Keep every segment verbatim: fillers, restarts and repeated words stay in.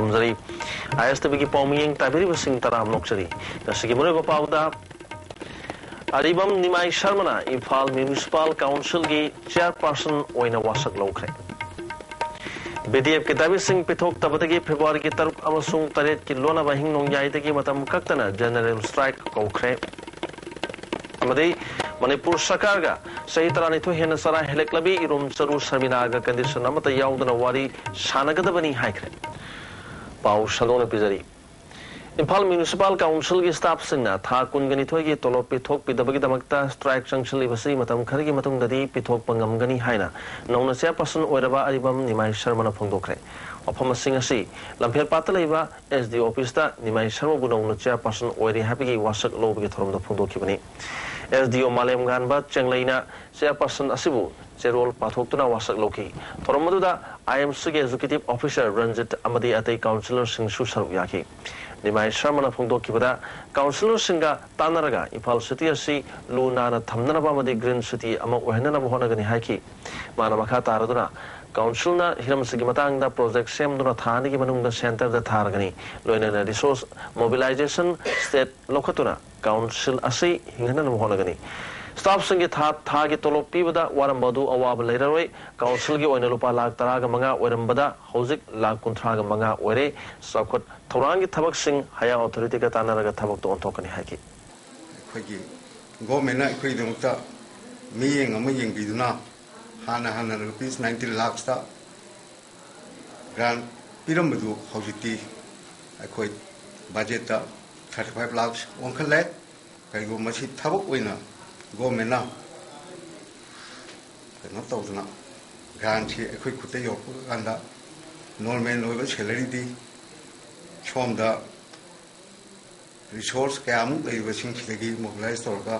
ꯊꯝꯖꯔꯤ꯫ ꯑꯥꯏ ꯑꯦꯁ ꯇꯤ ꯚꯤꯒꯤ ꯄꯥꯎꯃꯤꯌꯦꯡ ꯇꯥꯕꯤꯔꯤꯕꯁꯤꯡ ꯇꯔꯥꯝꯅ ꯑꯣꯛꯆꯔꯤ꯫ ꯉꯁꯤꯒꯤ ꯃꯔꯨꯑꯣꯏꯕ ꯄꯥꯎꯗ, ꯑꯔꯤꯕꯝ ꯅꯤꯃꯥꯏ ꯁꯔꯃꯅ ꯏꯝꯐꯥꯜ ꯃ꯭ꯌꯨꯅꯤꯁꯤꯄꯥꯜ ꯀꯥꯎꯟꯁꯤꯜꯒꯤ ꯆꯤꯌꯥꯔꯄꯥꯔꯁꯟ ꯑꯣꯏꯅ ꯋꯥꯁꯛ ꯂꯧꯈ꯭ꯔꯦ꯫ ꯕꯤ ꯗꯤ ꯑꯦꯐꯀꯤ ꯗꯥꯕꯤꯁꯤꯡ ꯄꯤꯊꯣꯛꯇꯕꯗꯒꯤ ꯐꯦꯕ꯭ꯔꯨꯋꯥꯔꯤꯒꯤ ꯇꯔꯨꯛ ꯑꯃꯁꯨꯡ ꯇꯔꯦꯠꯀꯤ ꯂꯣꯟꯅꯕ ꯑꯍꯤꯡ ꯅꯣꯡꯌꯥꯏꯗꯒꯤ ꯃꯇꯝ ꯀꯛꯇꯅ ꯖꯦꯅꯔꯦꯜ ꯁ꯭ꯇ꯭ꯔꯥꯏꯛ ꯀꯧꯈ꯭ꯔꯦ꯫ ꯑꯃꯗꯤ ꯃꯅꯤꯄꯨꯔ ꯁꯔꯀꯥꯔꯒ ꯆꯍꯤ ꯇꯔꯥꯅꯤꯊꯣꯏ ꯍꯦꯟꯅ ꯆꯔꯥ ꯍꯦꯜꯂꯛꯂꯕꯤ ꯏꯔꯣꯝ ꯆꯔꯨ ꯁꯔꯃꯤꯂꯥꯒ ꯀꯟꯗꯤꯁꯟ ꯑꯃꯠꯇ ꯌꯥꯎꯗꯅ ꯋꯥꯔꯤ ꯁꯥꯟꯅꯒꯗꯕꯅꯤ ꯍꯥꯏꯈ꯭ꯔꯦ꯫ ꯄꯥꯎ ꯁꯟꯗꯣꯛꯅ ꯄꯤꯖꯔꯤ꯫ ꯏꯝꯐꯥꯜ ꯃ꯭ꯌꯨꯅꯤꯁꯤꯄꯥꯜ ꯀꯥꯎꯟꯁꯤꯜꯒꯤ ꯁ꯭ꯇꯥꯐꯁꯤꯡꯅ ꯊꯥ ꯀꯨꯟꯒ ꯅꯤꯊꯣꯏꯒꯤ ꯇꯣꯂꯣꯞ ꯄꯤꯊꯣꯛꯄꯤꯗꯕꯒꯤꯗꯃꯛꯇ ꯁ꯭ꯇ꯭ꯔꯥꯏꯛ ꯆꯪꯁꯤꯜꯂꯤꯕꯁꯤ ꯃꯇꯝ ꯈꯔꯒꯤ ꯃꯇꯨꯡꯗꯗꯤ ꯄꯤꯊꯣꯛꯄ ꯉꯝꯒꯅꯤ ꯍꯥꯏꯅ ꯅꯧꯅ ꯆꯤꯌꯥꯔꯄꯔꯁꯟ ꯑꯣꯏꯔꯕ ꯑꯔꯤꯕꯝ ꯅꯤꯃꯥꯏ ꯁꯔꯃꯅ ꯐꯣꯡꯗꯣꯛꯈ꯭ꯔꯦ꯫ ꯋꯥꯐꯝꯁꯤꯡ ꯑꯁꯤ ꯂꯝꯐꯦꯜꯄꯥꯠꯇ ꯂꯩꯕ ꯑꯦꯁ ꯗꯤ ꯑꯣꯐꯤꯁꯇ ꯅꯤꯃꯥꯏ ꯁꯔꯃꯕꯨ ꯅꯧꯅ ꯆꯤꯌꯥꯔꯄꯔꯁꯟ ꯑꯣꯏꯔꯦ ꯍꯥꯏꯕꯒꯤ ꯋꯥꯁꯛ ꯂꯧꯕꯒꯤ ꯊꯧꯔꯝꯗ ꯐꯣꯡꯗꯣꯛꯈꯤꯕꯅꯤ꯫ ꯑꯦꯁ ꯗꯤ ꯑꯣ ꯃꯥꯂꯦꯝꯉꯥꯟꯕ ꯆꯦꯡꯂꯩꯅ ꯆꯤꯌꯥꯔꯄꯔꯁꯟ ꯑꯁꯤꯕꯨ ꯆꯦꯔꯣꯜ ꯄꯥꯊꯣꯛꯇꯨꯅ ꯋꯥꯁꯛ ꯂꯧꯈꯤ꯫ ꯊꯧꯔꯝ ꯑꯗꯨꯗ ꯑꯥꯏ ꯑꯦꯝ ꯁꯤꯒꯤ ꯑꯦꯛꯖꯤꯀ꯭ꯌꯨꯇꯤꯚ ꯑꯣꯐꯤꯁꯥꯔ ꯔꯟꯖꯤꯠ ꯑꯃꯗꯤ ꯑꯇꯩ ꯀꯥꯎꯟꯁꯤꯂꯔꯁꯤꯡꯁꯨ ꯁꯔꯨꯛ ꯌꯥꯈꯤ꯫ ꯅꯤꯃꯥꯏ ꯁꯔꯃꯅ ꯐꯣꯡꯗꯣꯛꯈꯤꯕꯗ, ꯀꯥꯎꯟꯁꯤꯂꯔꯁꯤꯡꯒ ꯇꯥꯟꯅꯔꯒ ꯏꯝꯐꯥꯜ ꯁꯤꯇꯤ ꯑꯁꯤ ꯂꯨ ꯅꯥꯟꯅ ꯊꯝꯅꯅꯕ ꯑꯃꯗꯤ ꯒ꯭ꯔꯤꯟ ꯁꯤꯇꯤ ꯑꯃ ꯑꯣꯏꯍꯟꯅꯅꯕ ꯍꯣꯠꯅꯒꯅꯤ ꯍꯥꯏꯈꯤ꯫ ꯃꯥꯅ ꯃꯈꯥ ꯇꯥꯔꯗꯨꯅ, ꯀꯥꯎꯟꯁꯤꯜꯅ ꯍꯤꯔꯝꯁꯤꯒꯤ ꯃꯇꯥꯡꯗ ꯄ꯭ꯔꯣꯖꯦꯛ ꯁꯦꯝꯗꯨꯅ ꯊꯥ ꯑꯅꯤꯒꯤ ꯃꯅꯨꯡꯗ ꯁꯦꯟꯇꯔꯗ ꯊꯥꯔꯒꯅꯤ, ꯂꯣꯏꯅꯅ ꯔꯤꯁꯣꯔꯁ ꯃꯣꯕꯤꯂꯥꯏꯖꯦꯁꯟ ꯁ꯭ꯇꯦꯠ ꯂꯧꯈꯠꯇꯨꯅ ꯀꯥꯎꯟꯁꯤꯜ ꯑꯁꯤ ꯍꯤꯡꯍꯟꯅꯕ ꯍꯣꯠꯅꯒꯅꯤ꯫ ꯁ꯭ꯇꯥꯐꯁꯤꯡꯒꯤ ꯊꯥ ꯊꯥꯒꯤ ꯇꯣꯂꯣꯞ ꯄꯤꯕꯗ ꯋꯥꯔꯝꯕ ꯑꯗꯨ ꯑꯋꯥꯕ ꯂꯩꯔꯔꯣꯏ꯫ ꯀꯥꯎꯟꯁꯤꯜꯒꯤ ꯑꯣꯏꯅ ꯂꯨꯄꯥ ꯂꯥꯈ ꯇꯔꯥꯒ ꯃꯉꯥ ꯑꯣꯏꯔꯝꯕꯗ ꯍꯧꯖꯤꯛ ꯂꯥꯈ ꯀꯨꯟꯊ꯭ꯔꯥꯒ ꯃꯉꯥ ꯑꯣꯏꯔꯦ꯫ ꯆꯥꯎꯈꯠ ꯊꯧꯔꯥꯡꯒꯤ ꯊꯕꯛꯁꯤꯡ ꯍꯥꯌꯔ ꯑꯣꯊꯣꯔꯤꯇꯤꯒ ꯇꯥꯟꯅꯔꯒ ꯊꯕꯛꯇ ꯑꯣꯟꯊꯣꯛꯀꯅꯤ ꯍꯥꯏꯈꯤ꯫ ꯑꯩꯈꯣꯏꯒꯤ ꯒꯣꯔꯃꯦꯟꯅ ꯑꯩꯈꯣꯏꯒꯤꯗꯃꯛꯇ ꯃꯤꯠꯌꯦꯡ ꯑꯃ ꯌꯦꯡꯕꯤꯗꯨꯅ ꯍꯥꯟꯅ ꯍꯥꯟꯅ ꯔꯨꯄꯤꯁ ꯅꯥꯏꯟꯇꯤꯟ ꯂꯥꯈꯁꯇ ꯒ꯭ꯔꯥꯟ ꯄꯤꯔꯝꯕꯗꯨ ꯍꯧꯖꯤꯛꯇꯤ ꯑꯩꯈꯣꯏ ꯕꯖꯦꯠꯇ ꯊꯥꯔꯇꯤ ꯐꯥꯏꯚ ꯂꯥꯈꯁ ꯑꯣꯟꯈꯠꯂꯦ꯫ ꯀꯔꯤꯒꯨꯝꯕ ꯃꯁꯤ ꯊꯕꯛ ꯑꯣꯏꯅ ꯒꯣꯔꯃꯦꯟꯅ ꯀꯩꯅꯣ ꯇꯧꯗꯅ ꯒ꯭ꯔꯥꯟꯁꯤ ꯑꯩꯈꯣꯏ ꯈꯨꯠꯇ ꯌꯧꯔꯛꯄ ꯀꯥꯟꯗ ꯅꯣꯔꯃꯦꯜ ꯑꯣꯏꯕ ꯁꯦꯂꯔꯤꯗꯤ ꯁꯣꯝꯗ ꯔꯤꯁꯣꯔꯁ ꯀꯌꯥꯃꯨꯛ ꯂꯩꯔꯤꯕꯁꯤꯡꯁꯤꯗꯒꯤ ꯃꯣꯕꯤꯂꯥꯏꯁ ꯇꯧꯔꯒ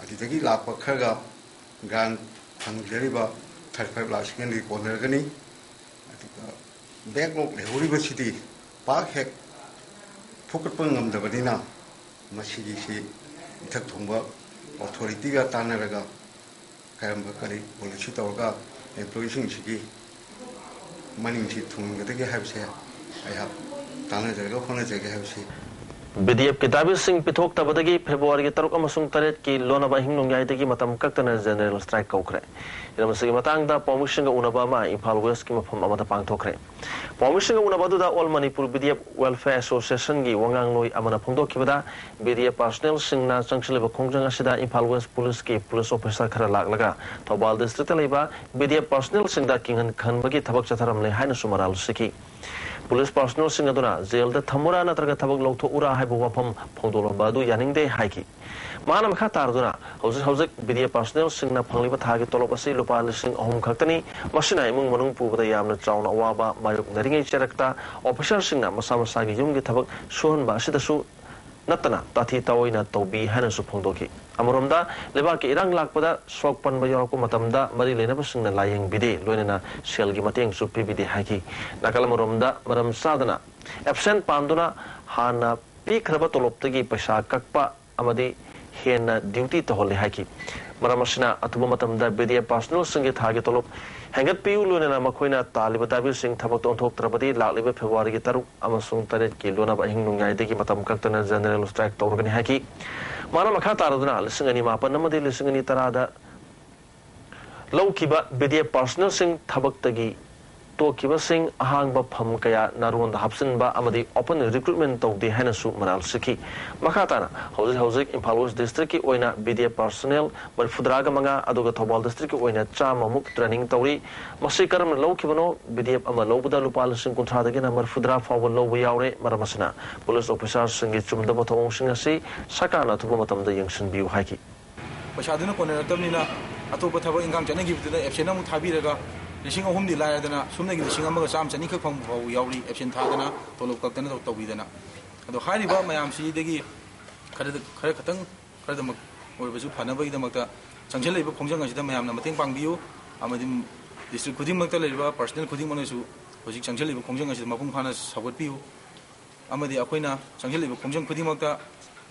ꯑꯗꯨꯗꯒꯤ ꯂꯥꯛꯄ ꯈꯔꯒ ꯒ꯭ꯔꯥꯟ ꯐꯪꯖꯔꯤꯕ ꯊꯥꯔꯇꯤ ꯐꯥꯏꯚ ꯂꯥꯈꯁꯤꯒꯗꯤ ꯀꯣꯟꯅꯔꯒꯅꯤ꯫ ꯑꯗꯨꯒ ꯕꯦꯛꯂꯣꯛ ꯂꯩꯍꯧꯔꯤꯕꯁꯤꯗꯤ ꯄꯥꯛ ꯍꯦꯛ ꯐꯨꯀꯠꯄ ꯉꯝꯗꯕꯅꯤꯅ ꯃꯁꯤꯒꯤꯁꯤ ꯏꯊꯛ ꯊꯣꯡꯕ ꯑꯣꯊꯣꯔꯤꯇꯤꯒ ꯇꯥꯟꯅꯔꯒ ꯀꯔꯝꯕ ꯀꯔꯤ ꯄꯣꯂꯤꯁꯤ ꯇꯧꯔꯒ ꯑꯦꯝꯄ꯭ꯂꯣꯌꯤꯁꯤꯡꯁꯤꯒꯤ ꯃꯅꯤꯡꯁꯤ ꯊꯨꯡꯍꯟꯒꯗꯒꯦ ꯍꯥꯏꯕꯁꯦ ꯑꯩꯍꯥꯛ ꯇꯥꯟꯅꯖꯔꯒ ꯍꯣꯠꯅꯖꯒꯦ ꯍꯥꯏꯕꯁꯤ꯫ ꯕꯤ ꯗꯤ ꯑꯦꯐꯀꯤ ꯗꯥꯕꯤꯁꯤꯡ ꯄꯤꯊꯣꯛꯇꯕꯗꯒꯤ ꯐꯦꯕ꯭ꯔꯨꯋꯥꯔꯤꯒꯤ ꯇꯔꯨꯛ ꯑꯃꯁꯨꯡ ꯇꯔꯦꯠꯀꯤ ꯂꯣꯟꯅꯕ ꯑꯍꯤꯡ ꯅꯣꯡꯌꯥꯏꯗꯒꯤ ꯃꯇꯝ ꯀꯛꯇꯅ ꯖꯦꯅꯔꯦꯜ ꯁ꯭ꯇ꯭ꯔꯥꯏꯛ ꯀꯧꯈ꯭ꯔꯦ꯫ ꯍꯤꯔꯝ ꯑꯁꯤꯒꯤ ꯃꯇꯥꯡꯗ ꯄꯥꯎꯃꯤꯁꯤꯡꯒ ꯎꯅꯕ ꯑꯃ ꯏꯝꯐꯥꯜ ꯋꯦꯁꯀꯤ ꯃꯐꯝ ꯑꯃꯗ ꯄꯥꯡꯊꯣꯛꯈ꯭ꯔꯦ꯫ ꯄꯥꯎꯃꯤꯁꯤꯡꯒ ꯎꯅꯕ ꯑꯗꯨꯗ all Manipur B D F welfare ꯑꯦꯁꯣꯁꯤꯌꯦꯁꯟꯒꯤ ꯋꯥꯉꯥꯡꯂꯣꯏ ꯑꯃꯅ ꯐꯣꯡꯗꯣꯛꯈꯤꯕꯗ, ꯕꯤ ꯗꯤ ꯑꯦꯐ ꯄꯥꯔꯁꯣꯅꯦꯜꯁꯤꯡꯅ ꯆꯪꯁꯤꯜꯂꯤꯕ ꯈꯣꯡꯖꯪ ꯑꯁꯤꯗ ꯏꯝꯐꯥꯜ ꯋꯦꯁ ꯄꯨꯂꯤꯁꯀꯤ ꯄꯨꯂꯤꯁ ꯑꯣꯐꯤꯁꯥꯔ ꯈꯔ ꯂꯥꯛꯂꯒ ꯊꯧꯕꯥꯜ ꯗꯤꯁꯇ꯭ꯔꯤꯛꯇ ꯂꯩꯕ ꯕꯤ ꯗꯤ ꯑꯦꯐ ꯄꯥꯔꯁꯣꯅꯦꯜꯁꯤꯡꯗ ꯀꯤꯡꯍꯟ ꯈꯟꯕꯒꯤ ꯊꯕꯛ ꯆꯠꯊꯔꯝꯂꯦ ꯍꯥꯏꯅꯁꯨ ꯃꯔꯥꯜ ꯁꯤꯈꯤ꯫ ꯄꯨꯂꯤꯁ ꯄꯥꯔꯁꯣꯅꯦꯜꯁꯤꯡ ꯑꯗꯨꯅ ꯖꯦꯜꯗ ꯊꯝꯃꯨꯔꯥ ꯅꯠꯇ꯭ꯔꯒ ꯊꯕꯛ ꯂꯧꯊꯣꯛꯎꯔꯥ ꯍꯥꯏꯕ ꯋꯥꯐꯝ ꯐꯣꯡꯗꯣꯛꯂꯝꯕ ꯑꯗꯨ ꯌꯥꯅꯤꯡꯗꯦ ꯍꯥꯏꯈꯤ꯫ ꯃꯍꯥꯛꯅ ꯃꯈꯥ ꯇꯥꯔꯗꯨꯅ, ꯍꯧꯖꯤꯛ ꯍꯧꯖꯤꯛ ꯕꯤ ꯗꯤ ꯑꯦꯐ ꯄꯥꯔꯁꯣꯅꯦꯜꯁꯤꯡꯅ ꯐꯪꯂꯤꯕ ꯊꯥꯒꯤ ꯇꯣꯂꯣꯞ ꯑꯁꯤ ꯂꯨꯄꯥ ꯂꯤꯁꯤꯡ ꯑꯍꯨꯝ ꯈꯛꯇꯅꯤ꯫ ꯃꯁꯤꯅ ꯏꯃꯨꯡ ꯃꯅꯨꯡ ꯄꯨꯕꯗ ꯌꯥꯝꯅ ꯆꯥꯎꯅ ꯑꯋꯥꯕ ꯃꯥꯌꯣꯛꯅꯔꯤꯉꯩ ꯆꯔꯛꯇ ꯑꯣꯐꯤꯁꯥꯔꯁꯤꯡꯅ ꯃꯁꯥ ꯃꯁꯥꯒꯤ ꯌꯨꯝꯒꯤ ꯊꯕꯛ ꯁꯨꯍꯟꯕ ꯑꯁꯤꯗꯁꯨ ꯅꯠꯇꯅ ꯇꯥꯊꯤ ꯇꯥꯑꯣꯏꯅ ꯇꯧꯕꯤ ꯍꯥꯏꯅꯁꯨ ꯐꯣꯡꯗꯣꯛꯈꯤ꯫ ꯑꯃꯔꯣꯝꯗ, ꯂꯩꯕꯥꯛꯀꯤ ꯏꯔꯥꯡ ꯂꯥꯛꯄꯗ ꯁꯣꯛ ꯄꯟꯕ ꯌꯥꯎꯔꯛꯄ ꯃꯇꯝꯗ ꯃꯔꯤ ꯂꯩꯅꯕꯁꯤꯡꯅ ꯂꯥꯌꯦꯡꯕꯤꯗꯦ, ꯂꯣꯏꯅꯅ ꯁꯦꯜꯒꯤ ꯃꯇꯦꯡꯁꯨ ꯄꯤꯕꯤꯗꯦ ꯍꯥꯏꯈꯤ꯫ ꯅꯥꯀꯜ ꯑꯃꯔꯣꯝꯗ, ꯃꯔꯝ ꯆꯥꯗꯅ ꯑꯦꯕꯁꯦꯟ ꯄꯥꯟꯗꯨꯅ ꯍꯥꯟꯅ ꯄꯤꯈ꯭ꯔꯕ ꯇꯣꯂꯣꯞꯇꯒꯤ ꯄꯩꯁꯥ ꯀꯛꯄ ꯑꯃꯗꯤ ꯍꯦꯟꯅ ꯗ꯭ꯌꯨꯇꯤ ꯇꯧꯍꯜꯂꯦ ꯍꯥꯏꯈꯤ꯫ ꯃꯔꯝ ꯑꯁꯤꯅ, ꯑꯊꯨꯕ ꯃꯇꯝꯗ ꯕꯤ ꯗꯤ ꯑꯦꯐ ꯄꯥꯔꯁꯣꯅꯦꯜꯁꯤꯡꯒꯤ ꯊꯥꯒꯤ ꯇꯣꯂꯣꯞ ꯍꯦꯟꯒꯠꯄꯤꯌꯨ, ꯂꯣꯏꯅꯅ ꯃꯈꯣꯏꯅ ꯇꯥꯜꯂꯤꯕ ꯗꯥꯕꯤꯁꯤꯡ ꯊꯕꯛꯇ ꯑꯣꯟꯊꯣꯛꯇ꯭ꯔꯕꯗꯤ ꯂꯥꯛꯂꯤꯕ ꯐꯦꯕ꯭ꯔꯨꯋꯥꯔꯤꯒꯤ ꯇꯔꯨꯛ ꯑꯃꯁꯨꯡ ꯇꯔꯦꯠꯀꯤ ꯂꯣꯟꯅꯕ ꯑꯍꯤꯡ ꯅꯣꯡꯌꯥꯏꯗꯒꯤ ꯃꯇꯝ ꯀꯛꯇꯅ ꯖꯦꯅꯔꯦꯜ ꯁ꯭ꯇ꯭ꯔꯥꯏꯛ ꯇꯧꯔꯒꯅꯤ ꯍꯥꯏꯈꯤ꯫ ꯃꯥꯅ ꯃꯈꯥ ꯇꯥꯔꯗꯨꯅ, ꯂꯤꯁꯤꯡ ꯑꯅꯤ ꯃꯥꯄꯟ ꯑꯃꯗꯤ ꯂꯤꯁꯤꯡ ꯑꯅꯤ ꯇꯔꯥꯗ ꯂꯧꯈꯤꯕ ꯕꯤ ꯗꯤ ꯑꯦꯐ ꯄꯥꯔꯁꯣꯅꯦꯜꯁꯤꯡ ꯊꯕꯛꯇꯒꯤ ꯇꯣꯛꯈꯤꯕꯁꯤꯡ ꯑꯍꯥꯡꯕ ꯐꯝ ꯀꯌꯥ ꯅꯥꯔꯣꯟꯗ ꯍꯥꯞꯆꯤꯟꯕ ꯑꯃꯗꯤ ꯑꯣꯄꯟ ꯔꯤꯀ꯭ꯔꯨꯠꯃꯦꯟ ꯇꯧꯗꯦ ꯍꯥꯏꯅꯁꯨ ꯃꯔꯥꯜ ꯁꯤꯈꯤ꯫ ꯃꯈꯥ ꯇꯥꯅ, ꯍꯧꯖꯤꯛ ꯍꯧꯖꯤꯛ ꯏꯝꯐꯥꯜ ꯋꯦꯁ ꯗꯤꯁꯇ꯭ꯔꯤꯛꯀꯤ ꯑꯣꯏꯅ ꯕꯤ ꯗꯤ ꯑꯦꯐ ꯄꯥꯔꯁꯣꯅꯦꯜ ꯃꯔꯤꯐꯨꯇꯔꯥꯒ ꯃꯉꯥ, ꯑꯗꯨꯒ ꯊꯧꯕꯥꯜ ꯗꯤꯁꯇ꯭ꯔꯤꯛꯀꯤ ꯑꯣꯏꯅ ꯆꯥꯝꯃꯃꯨꯛ ꯇ꯭ꯔꯦꯅꯤꯡ ꯇꯧꯔꯤ꯫ ꯃꯁꯤ ꯀꯔꯝꯅ ꯂꯧꯈꯤꯕꯅꯣ? ꯕꯤ ꯗꯤ ꯑꯦꯐ ꯑꯃ ꯂꯧꯕꯗ ꯂꯨꯄꯥ ꯂꯤꯁꯤꯡ ꯀꯨꯟꯊ꯭ꯔꯥꯗꯒꯤꯅ ꯃꯔꯤꯐꯨꯇꯔꯥ ꯐꯥꯎꯕ ꯂꯧꯕ ꯌꯥꯎꯔꯦ꯫ ꯃꯔꯝ ꯑꯁꯤꯅ, ꯄꯨꯂꯤꯁ ꯑꯣꯐꯤꯁꯥꯔꯁꯤꯡꯒꯤ ꯆꯨꯝꯗꯕ ꯊꯧꯑꯣꯡꯁꯤꯡ ꯑꯁꯤ ꯁꯔꯀꯥꯔꯅ ꯑꯊꯨꯕ ꯃꯇꯝꯗ ꯌꯦꯡꯁꯤꯟꯕꯤꯌꯨ ꯍꯥꯏꯈꯤ꯫ ꯄꯩꯁꯥꯗꯨꯅ ꯀꯣꯟꯅꯔꯛꯇꯕꯅꯤꯅ ꯑꯇꯣꯞꯄ ꯊꯕꯛ ꯏꯪꯈꯥꯡ ꯆꯠꯅꯈꯤꯕꯗꯨꯗ ꯑꯦꯕꯁꯦꯟ ꯑꯃꯨꯛ ꯊꯥꯕꯤꯔꯒ ꯂꯤꯁꯤꯡ ꯑꯍꯨꯝꯗꯤ ꯂꯥꯏꯔꯗꯅ ꯁꯨꯞꯅꯒꯤ ꯂꯤꯁꯤꯡ ꯑꯃꯒ ꯆꯥꯝꯃ ꯆꯅꯤꯈꯛ ꯐꯪꯕ ꯐꯥꯎꯕ ꯌꯥꯎꯔꯤ ꯑꯦꯕꯁꯦꯟ ꯊꯥꯗꯅ ꯇꯣꯂꯣꯞ ꯀꯛꯇꯅ ꯇꯧ- ꯇꯧꯕꯤꯗꯅ꯫ ꯑꯗꯣ ꯍꯥꯏꯔꯤꯕ ꯃꯌꯥꯝꯁꯤꯗꯒꯤ ꯈꯔꯗ ꯈꯔ ꯈꯛꯇꯪ ꯈꯔꯗꯃꯛ ꯑꯣꯏꯔꯕꯁꯨ ꯐꯅꯕꯒꯤꯗꯃꯛꯇ ꯆꯪꯁꯤꯜꯂꯛꯏꯕ ꯈꯣꯡꯖꯪ ꯑꯁꯤꯗ ꯃꯌꯥꯝꯅ ꯃꯇꯦꯡ ꯄꯥꯡꯕꯤꯌꯨ ꯑꯃꯗꯤ ꯗꯤꯁꯇ꯭ꯔꯤꯛ ꯈꯨꯗꯤꯡꯃꯛꯇ ꯂꯩꯔꯤꯕ ꯄꯥꯔꯁꯣꯅꯦꯜ ꯈꯨꯗꯤꯡꯃꯛꯅꯁꯨ ꯍꯧꯖꯤꯛ ꯆꯪꯁꯤꯜꯂꯛꯏꯕ ꯈꯣꯡꯖꯪ ꯑꯁꯤꯗ ꯃꯄꯨꯡ ꯐꯥꯅ ꯁꯧꯒꯠꯄꯤꯌꯨ ꯑꯃꯗꯤ ꯑꯩꯈꯣꯏꯅ ꯆꯪꯁꯤꯜꯂꯛꯏꯕ ꯈꯣꯡꯖꯪ ꯈꯨꯗꯤꯡꯃꯛꯇ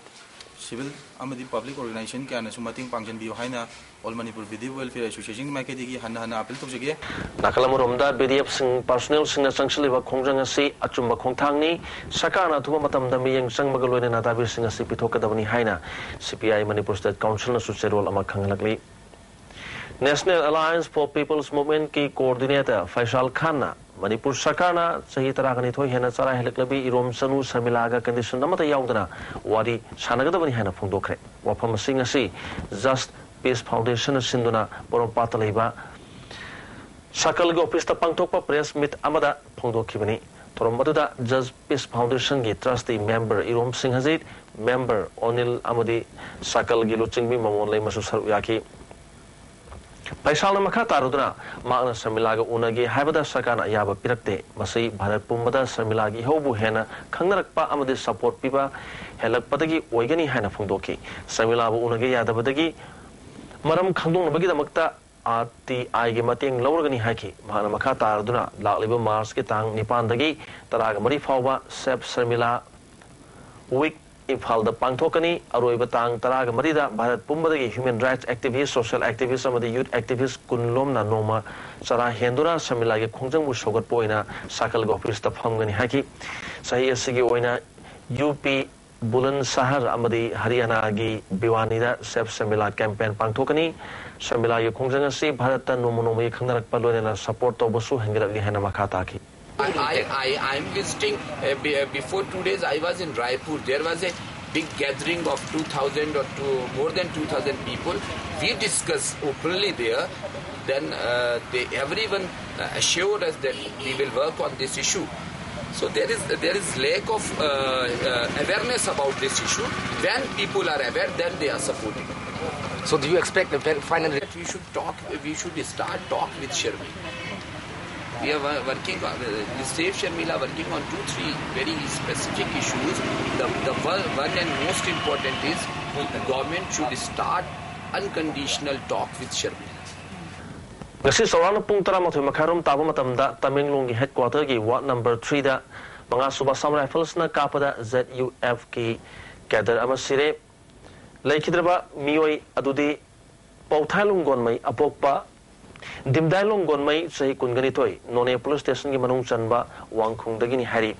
ꯁꯤꯚꯤꯜ ꯑꯃꯗꯤ ꯄꯕ꯭ꯂꯤꯛ ꯑꯣꯔꯒꯅꯥꯏꯖꯦꯁꯟ ꯀꯌꯥꯅꯁꯨ ꯃꯇꯦꯡ ꯄꯥꯡꯁꯤꯟꯕꯤꯌꯨ ꯍꯥꯏꯅ ꯑꯣꯜ ꯃꯅꯤꯄꯨꯔ ꯕꯤꯗꯤꯞ ꯋꯦꯜꯐꯤꯌꯔ ꯑꯦꯁꯣꯁꯤꯌꯦꯁꯟꯒꯤ ꯃꯥꯏꯀꯩꯗꯒꯤ ꯍꯟꯅ ꯍꯟꯅ ꯑꯥꯄꯤꯜ ꯇꯧꯖꯒꯦ꯫ ꯅꯥꯀꯜ ꯑꯃꯔꯣꯝꯗ, ꯕꯤ ꯗꯤ ꯑꯦꯐ ꯁꯤꯡ ꯄꯔꯁꯣꯅꯦꯜꯁꯤꯡꯅ ꯆꯪꯁꯤꯜꯂꯤꯕ ꯈꯣꯡꯖꯪ ꯑꯁꯤ ꯑꯆꯨꯝꯕ ꯈꯣꯡꯊꯥꯡꯅꯤ꯫ ꯁꯔꯀꯥꯔꯅ ꯑꯊꯨꯕ ꯃꯇꯝꯗ ꯃꯤꯠꯌꯦꯡ ꯆꯪꯕꯒ ꯂꯣꯏꯅꯅ ꯇꯥꯕꯤꯔꯁꯤꯡ ꯑꯁꯤ ꯄꯤꯊꯣꯛꯀꯗꯕꯅꯤ ꯍꯥꯏꯅ ꯁꯤ ꯄꯤ ꯑꯥꯏ ꯃꯅꯤꯄꯨꯔ ꯁ꯭ꯇꯦꯠ ꯀꯥꯎꯟꯁꯤꯜꯅꯁꯨ ꯆꯦꯔꯣꯜ ꯑꯃ ꯈꯪꯍꯜꯂꯛꯂꯤ꯫ National Alliance for People's Movementꯀꯤ ꯀꯣꯑꯣꯔꯗꯤꯅꯦꯇꯔ ꯐꯩꯁꯥꯜ ꯈꯥꯟꯅ ꯃꯅꯤꯄꯨꯔ ꯁꯔꯀꯥꯔꯅ ꯆꯍꯤ ꯇꯔꯥꯒ ꯅꯤꯊꯣꯏ ꯍꯦꯟꯅ ꯆꯔꯥ ꯍꯦꯜꯂꯛꯂꯕꯤ ꯏꯔꯣꯝ ꯆꯅꯨ ꯁꯔꯃꯤꯂꯥꯒ ꯀꯟꯗꯤꯁꯟ ꯑꯃꯠꯇ ꯌꯥꯎꯗꯅ ꯋꯥꯔꯤ ꯁꯥꯟꯅꯒꯗꯕꯅꯤ ꯍꯥꯏꯅ ꯐꯣꯡꯗꯣꯛꯈ꯭ꯔꯦ꯫ ꯋꯥꯐꯝ ꯑꯁꯤꯡ ꯑꯁꯤ ꯖꯁ ꯄꯤꯁ ꯐꯥꯎꯟꯗꯦꯁꯟꯅ ꯁꯤꯟꯗꯨꯅ ꯄꯣꯔꯣꯝꯄꯥꯠꯇ ꯂꯩꯕ ꯁꯥꯀꯜꯒꯤ ꯑꯣꯐꯤꯁꯇ ꯄꯥꯡꯊꯣꯛꯄ ꯄ꯭ꯔꯦꯁ ꯃꯤꯠ ꯑꯃꯗ ꯐꯣꯡꯗꯣꯛꯈꯤꯕꯅꯤ꯫ ꯊꯧꯔꯝ ꯑꯗꯨꯗ ꯖꯁ ꯄꯤꯁ ꯐꯥꯎꯟꯗꯦꯁꯟꯒꯤ ꯇ꯭ꯔꯁꯇꯤ ꯃꯦꯝꯕꯔ ꯏꯔꯣꯝ ꯁꯤꯡꯍꯖꯤꯠ, ꯃꯦꯝꯕꯔ ꯑꯣꯅꯤꯜ ꯑꯃꯗꯤ ꯁꯥꯀꯜꯒꯤ ꯂꯨꯆꯤꯡꯕꯤ ꯃꯃꯣꯟ ꯂꯩꯃꯁꯨ ꯁꯔꯨꯛ ꯌꯥꯈꯤ꯫ ꯐꯩꯁꯥꯜꯅ ꯃꯈꯥ ꯇꯥꯔꯗꯨꯅ, ꯃꯍꯥꯛꯅ ꯁꯔꯃꯤꯂꯥꯒ ꯎꯅꯒꯦ ꯍꯥꯏꯕꯗ ꯁꯔꯀꯥꯔꯅ ꯑꯌꯥꯕ ꯄꯤꯔꯛꯇꯦ꯫ ꯃꯁꯤ ꯚꯥꯔꯠ ꯄꯨꯝꯕꯗ ꯁꯔꯃꯤꯂꯥꯒꯤ ꯏꯍꯧꯕꯨ ꯍꯦꯟꯅ ꯈꯪꯅꯔꯛꯄ ꯑꯃꯗꯤ ꯁꯄꯣꯔꯠ ꯄꯤꯕ ꯍꯦꯜꯂꯛꯄꯗꯒꯤ ꯑꯣꯏꯒꯅꯤ ꯍꯥꯏꯅ ꯐꯣꯡꯗꯣꯛꯈꯤ꯫ ꯁꯔꯃꯤꯂꯥꯕꯨ ꯎꯅꯒꯦ ꯌꯥꯗꯕꯗꯒꯤ ꯃꯔꯝ ꯈꯪꯗꯣꯛꯅꯕꯒꯤꯗꯃꯛꯇ ꯑꯥꯔ ꯇꯤ ꯑꯥꯏꯒꯤ ꯃꯇꯦꯡ ꯂꯧꯔꯒꯅꯤ ꯍꯥꯏꯈꯤ꯫ ꯃꯍꯥꯛꯅ ꯃꯈꯥ ꯇꯥꯔꯗꯨꯅ, ꯂꯥꯛꯂꯤꯕ ꯃꯥꯔꯆꯀꯤ ꯇꯥꯡ ꯅꯤꯄꯥꯟꯗꯒꯤ ꯇꯔꯥꯒ ꯃꯔꯤ ꯐꯥꯎꯕ ꯁꯦꯞ ꯁꯔꯃꯤꯂꯥ ꯋꯤꯛ ꯏꯝꯐꯥꯜꯗ ꯄꯥꯡꯊꯣꯛꯀꯅꯤ꯫ ꯑꯔꯣꯏꯕ ꯇꯥꯡ ꯇꯔꯥꯒ ꯃꯔꯤꯗ ꯚꯥꯔꯠ ꯄꯨꯝꯕꯗꯒꯤ ꯍ꯭ꯌꯨꯃꯦꯟ ꯔꯥꯏꯠꯁ ꯑꯦꯛꯇꯤꯚꯤꯁ, ꯁꯣꯁꯤꯌꯦꯜ ꯑꯦꯛꯇꯤꯚꯤꯁ ꯑꯃꯗꯤ ꯌꯨꯊ ꯑꯦꯛꯇꯤꯚꯤꯁ ꯀꯨꯟ ꯂꯣꯝꯅ ꯅꯣꯡꯃ ꯆꯔꯥ ꯍꯦꯟꯗꯨꯅ ꯁꯔꯃꯤꯂꯥꯒꯤ ꯈꯣꯡꯖꯪꯕꯨ ꯁꯧꯒꯠꯄ ꯑꯣꯏꯅ ꯁꯥꯀꯜꯒꯤ ꯑꯣꯐꯤꯁꯇ ꯐꯝꯒꯅꯤ ꯍꯥꯏꯈꯤ꯫ ꯆꯍꯤ ꯑꯁꯤꯒꯤ ꯑꯣꯏꯅ ꯌꯨ ꯄꯤ, ꯕꯨꯂꯟ ꯁꯍꯔ ꯑꯃꯗꯤ ꯍꯔꯤꯌꯥꯅꯥꯒꯤ ꯚꯤꯋꯥꯅꯤꯗ ꯁꯦꯞ ꯁꯔꯃꯤꯂꯥ ꯀꯦꯝꯄꯦꯟ ꯄꯥꯡꯊꯣꯛꯀꯅꯤ꯫ ꯁꯔꯃꯤꯂꯥꯒꯤ ꯈꯣꯡꯖꯪ ꯑꯁꯤ ꯚꯥꯔꯠꯇ ꯅꯣꯡꯃ ꯅꯣꯡꯃꯒꯤ ꯈꯪꯅꯔꯛꯄ ꯂꯣꯏꯅꯅ ꯁꯄꯣꯔꯠ ꯇꯧꯕꯁꯨ ꯍꯦꯟꯒꯠꯂꯛꯂꯤ ꯍꯥꯏꯅ ꯃꯈꯥ ꯇꯥꯈꯤ꯫ I, I, I am visiting, uh, be, uh, before two days I was in Raipur. There was a big gathering of two thousand or two, more than two thousand people. We discussed openly there. Then uh, they, everyone uh, assured us that we will work on this issue. So there is, there is lack of uh, uh, awareness about this issue. When people are aware, then they are supporting. So do you expect a very final? That we should talk. We should start talk with Sharmila. We are wo- working on uh, the Save Sharmila, working on two, three very specific issues. The, the one, one and most important is the government should start unconditional talk with Sharmila. ꯉꯁꯤ ꯆꯥꯎꯔꯥꯛꯅ ꯄꯨꯡ ꯇꯔꯥꯃꯥꯊꯣꯏ ꯃꯈꯥꯏꯔꯣꯝ ꯇꯥꯕ ꯃꯇꯝꯗ ꯇꯃꯦꯡꯂꯣꯡꯒꯤ ꯍꯦꯗꯀ꯭ꯋꯥꯇꯔꯒꯤ ward number ꯊ꯭ꯔꯤꯗ ꯃꯉꯥꯁꯨꯕ ꯑꯁꯥꯝ ꯔꯥꯏꯐꯜꯁꯅ ꯀꯥꯞꯄꯗ Z U ꯑꯦꯐꯀꯤ cadre ꯑꯃ ꯁꯤꯔꯦ꯫ ꯂꯩꯈꯤꯗ꯭ꯔꯕ ꯃꯤꯑꯣꯏ ꯑꯗꯨꯗꯤ ꯄꯧꯊꯥꯏꯂꯣꯡ ꯒꯣꯟꯃꯩ ꯑꯄꯣꯛꯄ ꯗꯤꯝꯗꯥꯏꯂꯣꯡ ꯒꯣꯟꯃꯩ, ꯆꯍꯤ ꯀꯨꯟꯒ ꯅꯤꯊꯣꯏ, ꯅꯣꯅꯦ ꯄꯨꯂꯤꯁ ꯁ꯭ꯇꯦꯁꯟꯒꯤ ꯃꯅꯨꯡ ꯆꯟꯕ ꯋꯥꯡꯈꯨꯡꯗꯒꯤꯅꯤ ꯍꯥꯏꯔꯤ꯫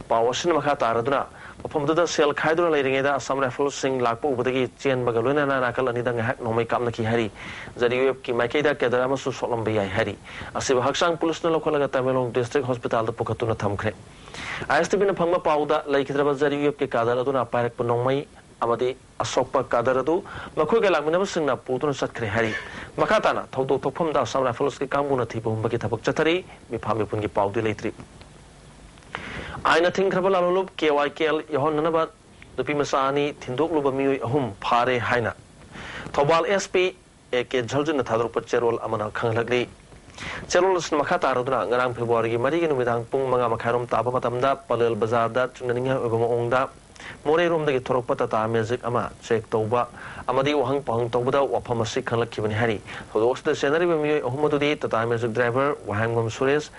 ꯄꯥꯎ ꯑꯁꯤꯅ ꯃꯈꯥ ꯇꯥꯔꯗꯨꯅ, ꯃꯐꯝꯗꯨꯗ ꯁꯦꯜ ꯈꯥꯏꯗꯨꯅ ꯂꯩꯔꯤꯉꯩꯗ ꯑꯁꯥꯝ ꯔꯥꯏꯐꯜꯁꯤꯡ ꯂꯥꯛꯄ ꯎꯕꯗꯒꯤ ꯆꯦꯟꯕꯒ ꯂꯣꯏꯅꯅ ꯅꯥꯀꯜ ꯑꯅꯤꯗ ꯉꯥꯏꯍꯥꯛ ꯅꯣꯡꯃꯩ ꯀꯥꯞꯅꯈꯤ ꯍꯥꯏꯔꯤ꯫ ꯖꯦꯗ ꯌꯨ ꯑꯦꯐꯀꯤ ꯃꯥꯏꯀꯩꯗ ꯀꯦꯗꯔ ꯑꯃꯁꯨ ꯁꯣꯛꯂꯝꯕ ꯌꯥꯏ ꯍꯥꯏꯔꯤ꯫ ꯑꯁꯤꯕꯨ ꯍꯛꯆꯥꯡ ꯄꯨꯂꯤꯁꯅ ꯂꯧꯈꯠꯂꯒ ꯇꯃꯦꯡꯂꯣꯡ ꯗꯤꯁꯇ꯭ꯔꯤꯛ ꯍꯣꯁꯄꯤꯇꯥꯜꯗ ꯄꯨꯈꯠꯇꯨꯅ ꯊꯝꯈ꯭ꯔꯦ꯫ ꯑꯥꯏ ꯑꯦꯁ ꯇꯤ ꯚꯤꯅ ꯐꯪꯕ ꯄꯥꯎꯗ, ꯂꯩꯈꯤꯗ꯭ꯔꯕ ꯖꯦꯗ ꯌꯨ ꯑꯦꯐꯀꯤ ꯀꯥꯗꯔ ꯑꯗꯨꯅ ꯄꯥꯏꯔꯛꯄ ꯅꯣꯡꯃꯩ ꯑꯃꯗꯤ ꯑꯁꯣꯛꯄ ꯀꯥꯗꯔ ꯑꯗꯨ ꯃꯈꯣꯏꯒ ꯂꯥꯛꯃꯤꯟꯅꯕꯁꯤꯡꯅ ꯄꯨꯗꯨꯅ ꯆꯠꯈ꯭ꯔꯦ ꯍꯥꯏꯔꯤ꯫ ꯃꯈꯥ ꯇꯥꯅ ꯊꯧꯗꯣꯛ ꯊꯣꯛꯐꯝꯗ ꯑꯁꯥꯝ ꯔꯥꯏꯐꯜꯁꯀꯤ ꯀꯥꯡꯕꯨꯅ ꯊꯤꯕ ꯍꯨꯝꯕꯒꯤ ꯊꯕꯛ ꯆꯠꯊꯔꯤ꯫ ꯃꯤꯐꯥ ꯃꯤꯄꯨꯟꯒꯤ ꯄꯥꯎꯗꯤ ꯂꯩꯇ꯭ꯔꯤ꯫ ꯑꯥꯏꯟꯅ ꯊꯤꯡꯈ꯭ꯔꯕ ꯂꯥꯂꯣꯡꯂꯨꯞ ꯀꯦ ꯋꯥꯏ ꯀꯦ ꯑꯦꯜ ꯌꯥꯎꯍꯟꯅꯅꯕ ꯅꯨꯄꯤ ꯃꯆꯥ ꯑꯅꯤ ꯊꯤꯟꯗꯣꯛꯂꯨꯕ ꯃꯤꯑꯣꯏ ꯑꯍꯨꯝ ꯐꯥꯔꯦ ꯍꯥꯏꯅ Thoubal S P A K ꯖꯜꯖꯤꯟꯅ ꯊꯥꯗꯣꯔꯛꯄ ꯆꯦꯔꯣꯜ ꯑꯃꯅ ꯈꯪꯍꯜꯂꯛꯂꯤ꯫ ꯆꯦꯔꯣꯜ ꯑꯁꯤꯅ ꯃꯈꯥ ꯇꯥꯔꯗꯨꯅ, ꯉꯔꯥꯡ ꯐꯦꯕ꯭ꯔꯨꯋꯥꯔꯤꯒꯤ ꯃꯔꯤꯒꯤ ꯅꯨꯃꯤꯗꯥꯡ ꯄꯨꯡ ꯃꯉꯥ ꯃꯈꯥꯏꯔꯣꯝ ꯇꯥꯕ ꯃꯇꯝꯗ ꯄꯂꯦꯜ ꯕꯖꯥꯔꯗ ꯆꯤꯡꯅꯅꯤꯡꯉꯥꯏ ꯑꯣꯏꯕ ꯃꯑꯣꯡꯗ ꯃꯣꯔꯦꯔꯣꯝꯗꯒꯤ ꯊꯣꯔꯛꯄ ꯇꯥꯇꯥ ꯃꯦꯖꯤꯛ ꯑꯃ ꯆꯦꯛ ꯇꯧꯕ ꯑꯃꯗꯤ ꯋꯥꯍꯪ ꯄꯥꯎꯍꯪ ꯇꯧꯕꯗ ꯋꯥꯐꯝ ꯑꯁꯤ ꯈꯪꯂꯛꯈꯤꯕꯅꯤ ꯍꯥꯏꯔꯤ꯫ ꯊꯧꯗꯣꯛ ꯑꯁꯤꯗ ꯆꯦꯟꯅꯔꯤꯕ ꯃꯤꯑꯣꯏ ꯑꯍꯨꯝ ꯑꯗꯨꯗꯤ ꯇꯥꯇꯥ ꯃꯦꯖꯤꯛ ꯗ꯭ꯔꯥꯏꯚꯔ ꯋꯥꯍꯦꯡꯕꯝ ꯁꯨꯔꯦꯁ,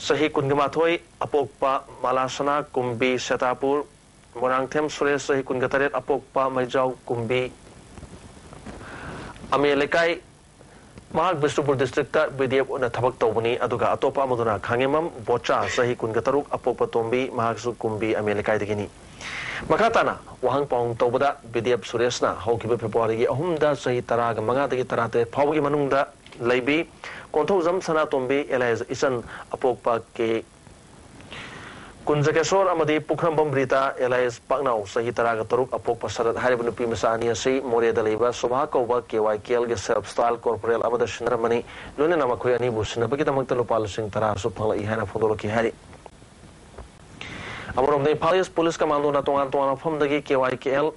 ꯆꯍꯤ ꯀꯨꯟꯒ ꯃꯥꯊꯣꯏ, ꯑꯄꯣꯛꯄ ꯃꯂꯥꯁꯅꯥ ꯀꯨꯝꯕꯤ ꯁꯦꯇꯥꯄꯨꯔ, ꯃꯣꯏꯔꯥꯡꯊꯦꯝ ꯁꯨꯔꯦꯁ, ꯆꯍꯤ ꯀꯨꯟꯒ ꯇꯔꯦꯠ, ꯑꯄꯣꯛꯄ ꯃꯩꯖꯥꯎ ꯀꯨꯝꯕꯤ ꯑꯃꯦ ꯂꯩꯀꯥꯏ, ꯃꯍꯥꯛ Bishnupur district B D F ꯑꯣꯏꯅ ꯊꯕꯛ ꯇꯧꯕꯅꯤ, ꯑꯗꯨꯒ ꯑꯇꯣꯞꯄ ꯑꯃꯗꯨꯅ ꯈꯥꯉꯦꯝꯕꯝ ꯕꯣꯆꯥ, ꯆꯍꯤ ꯀꯨꯟꯒ ꯇꯔꯨꯛ, ꯑꯄꯣꯛꯄ ꯇꯣꯝꯕꯤ, ꯃꯍꯥꯛꯁꯨ ꯀꯨꯝꯕꯤ ꯑꯃꯦ ꯂꯩꯀꯥꯏꯗꯒꯤꯅꯤ꯫ ꯃꯈꯥ ꯇꯥꯅ ꯋꯥꯍꯪ ꯄꯥꯎꯍꯪ ꯇꯧꯕꯗ ꯕꯤ ꯗꯤ ꯑꯦꯐ ꯁꯨꯔꯦꯁꯅ ꯍꯧꯈꯤꯕ ꯐꯦꯕ꯭ꯔꯨꯋꯥꯔꯤꯒꯤ ꯑꯍꯨꯝꯗ ꯆꯍꯤ ꯇꯔꯥꯒ ꯃꯉꯥꯗꯒꯤ ꯇꯔꯥꯇꯔꯦꯠ ꯐꯥꯎꯕꯒꯤ ꯃꯅꯨꯡꯗ ꯂꯩꯕꯤ ꯀꯣꯟꯊꯧꯖꯝ ꯁꯅꯥꯇꯣꯝꯕꯤ ꯑꯦꯂꯥꯏꯁ ꯏꯆꯟ, ꯑꯄꯣꯛꯄ ꯀꯦ ꯀꯨꯟꯖꯀꯦꯁꯣꯔ ꯑꯃꯗꯤ ꯄꯨꯈ꯭ꯔꯝꯕꯝ ꯔꯤꯇꯥ ꯑꯦꯂꯥꯏꯁ ꯄꯥꯛꯅꯥꯎ, ꯆꯍꯤ ꯇꯔꯥꯒ ꯇꯔꯨꯛ, ꯑꯄꯣꯛꯄ ꯁꯔꯠ ꯍꯥꯏꯔꯤꯕ ꯅꯨꯄꯤ ꯃꯆꯥ ꯑꯅꯤ ꯑꯁꯤ ꯃꯣꯔꯦꯗ ꯂꯩꯕ ꯁꯣꯚꯥ ꯀꯧꯕ ꯀꯦ ꯋꯥꯏ ꯀꯦ ꯑꯦꯜꯒꯤ ꯁꯦꯜꯐ ꯁ꯭ꯇꯥꯏꯜ ꯀꯣꯔꯄꯣꯔꯦꯜ ꯑꯃꯗ ꯁꯤꯟꯅꯔꯝꯕꯅꯤ꯫ ꯂꯣꯏꯅꯅ ꯃꯈꯣꯏ ꯑꯅꯤꯕꯨ ꯁꯤꯟꯅꯕꯒꯤꯗꯃꯛꯇ ꯂꯨꯄꯥ ꯂꯤꯁꯤꯡ ꯇꯔꯥꯁꯨ ꯐꯪꯂꯛꯏ ꯍꯥꯏꯅ ꯐꯣꯡꯗꯣꯛꯂꯛꯈꯤ ꯍꯥꯏꯔꯤ꯫ ꯑꯃꯔꯣꯝꯗ, ꯏꯝꯐꯥꯜ ꯏꯁ ꯄꯨꯂꯤꯁ ꯀꯃꯥꯟꯗꯣꯅ ꯇꯣꯉꯥꯟ ꯇꯣꯉꯥꯟꯕ ꯃꯐꯝꯗꯒꯤ ꯀꯦ ꯋꯥꯏ ꯀꯦ ꯑꯦꯜ,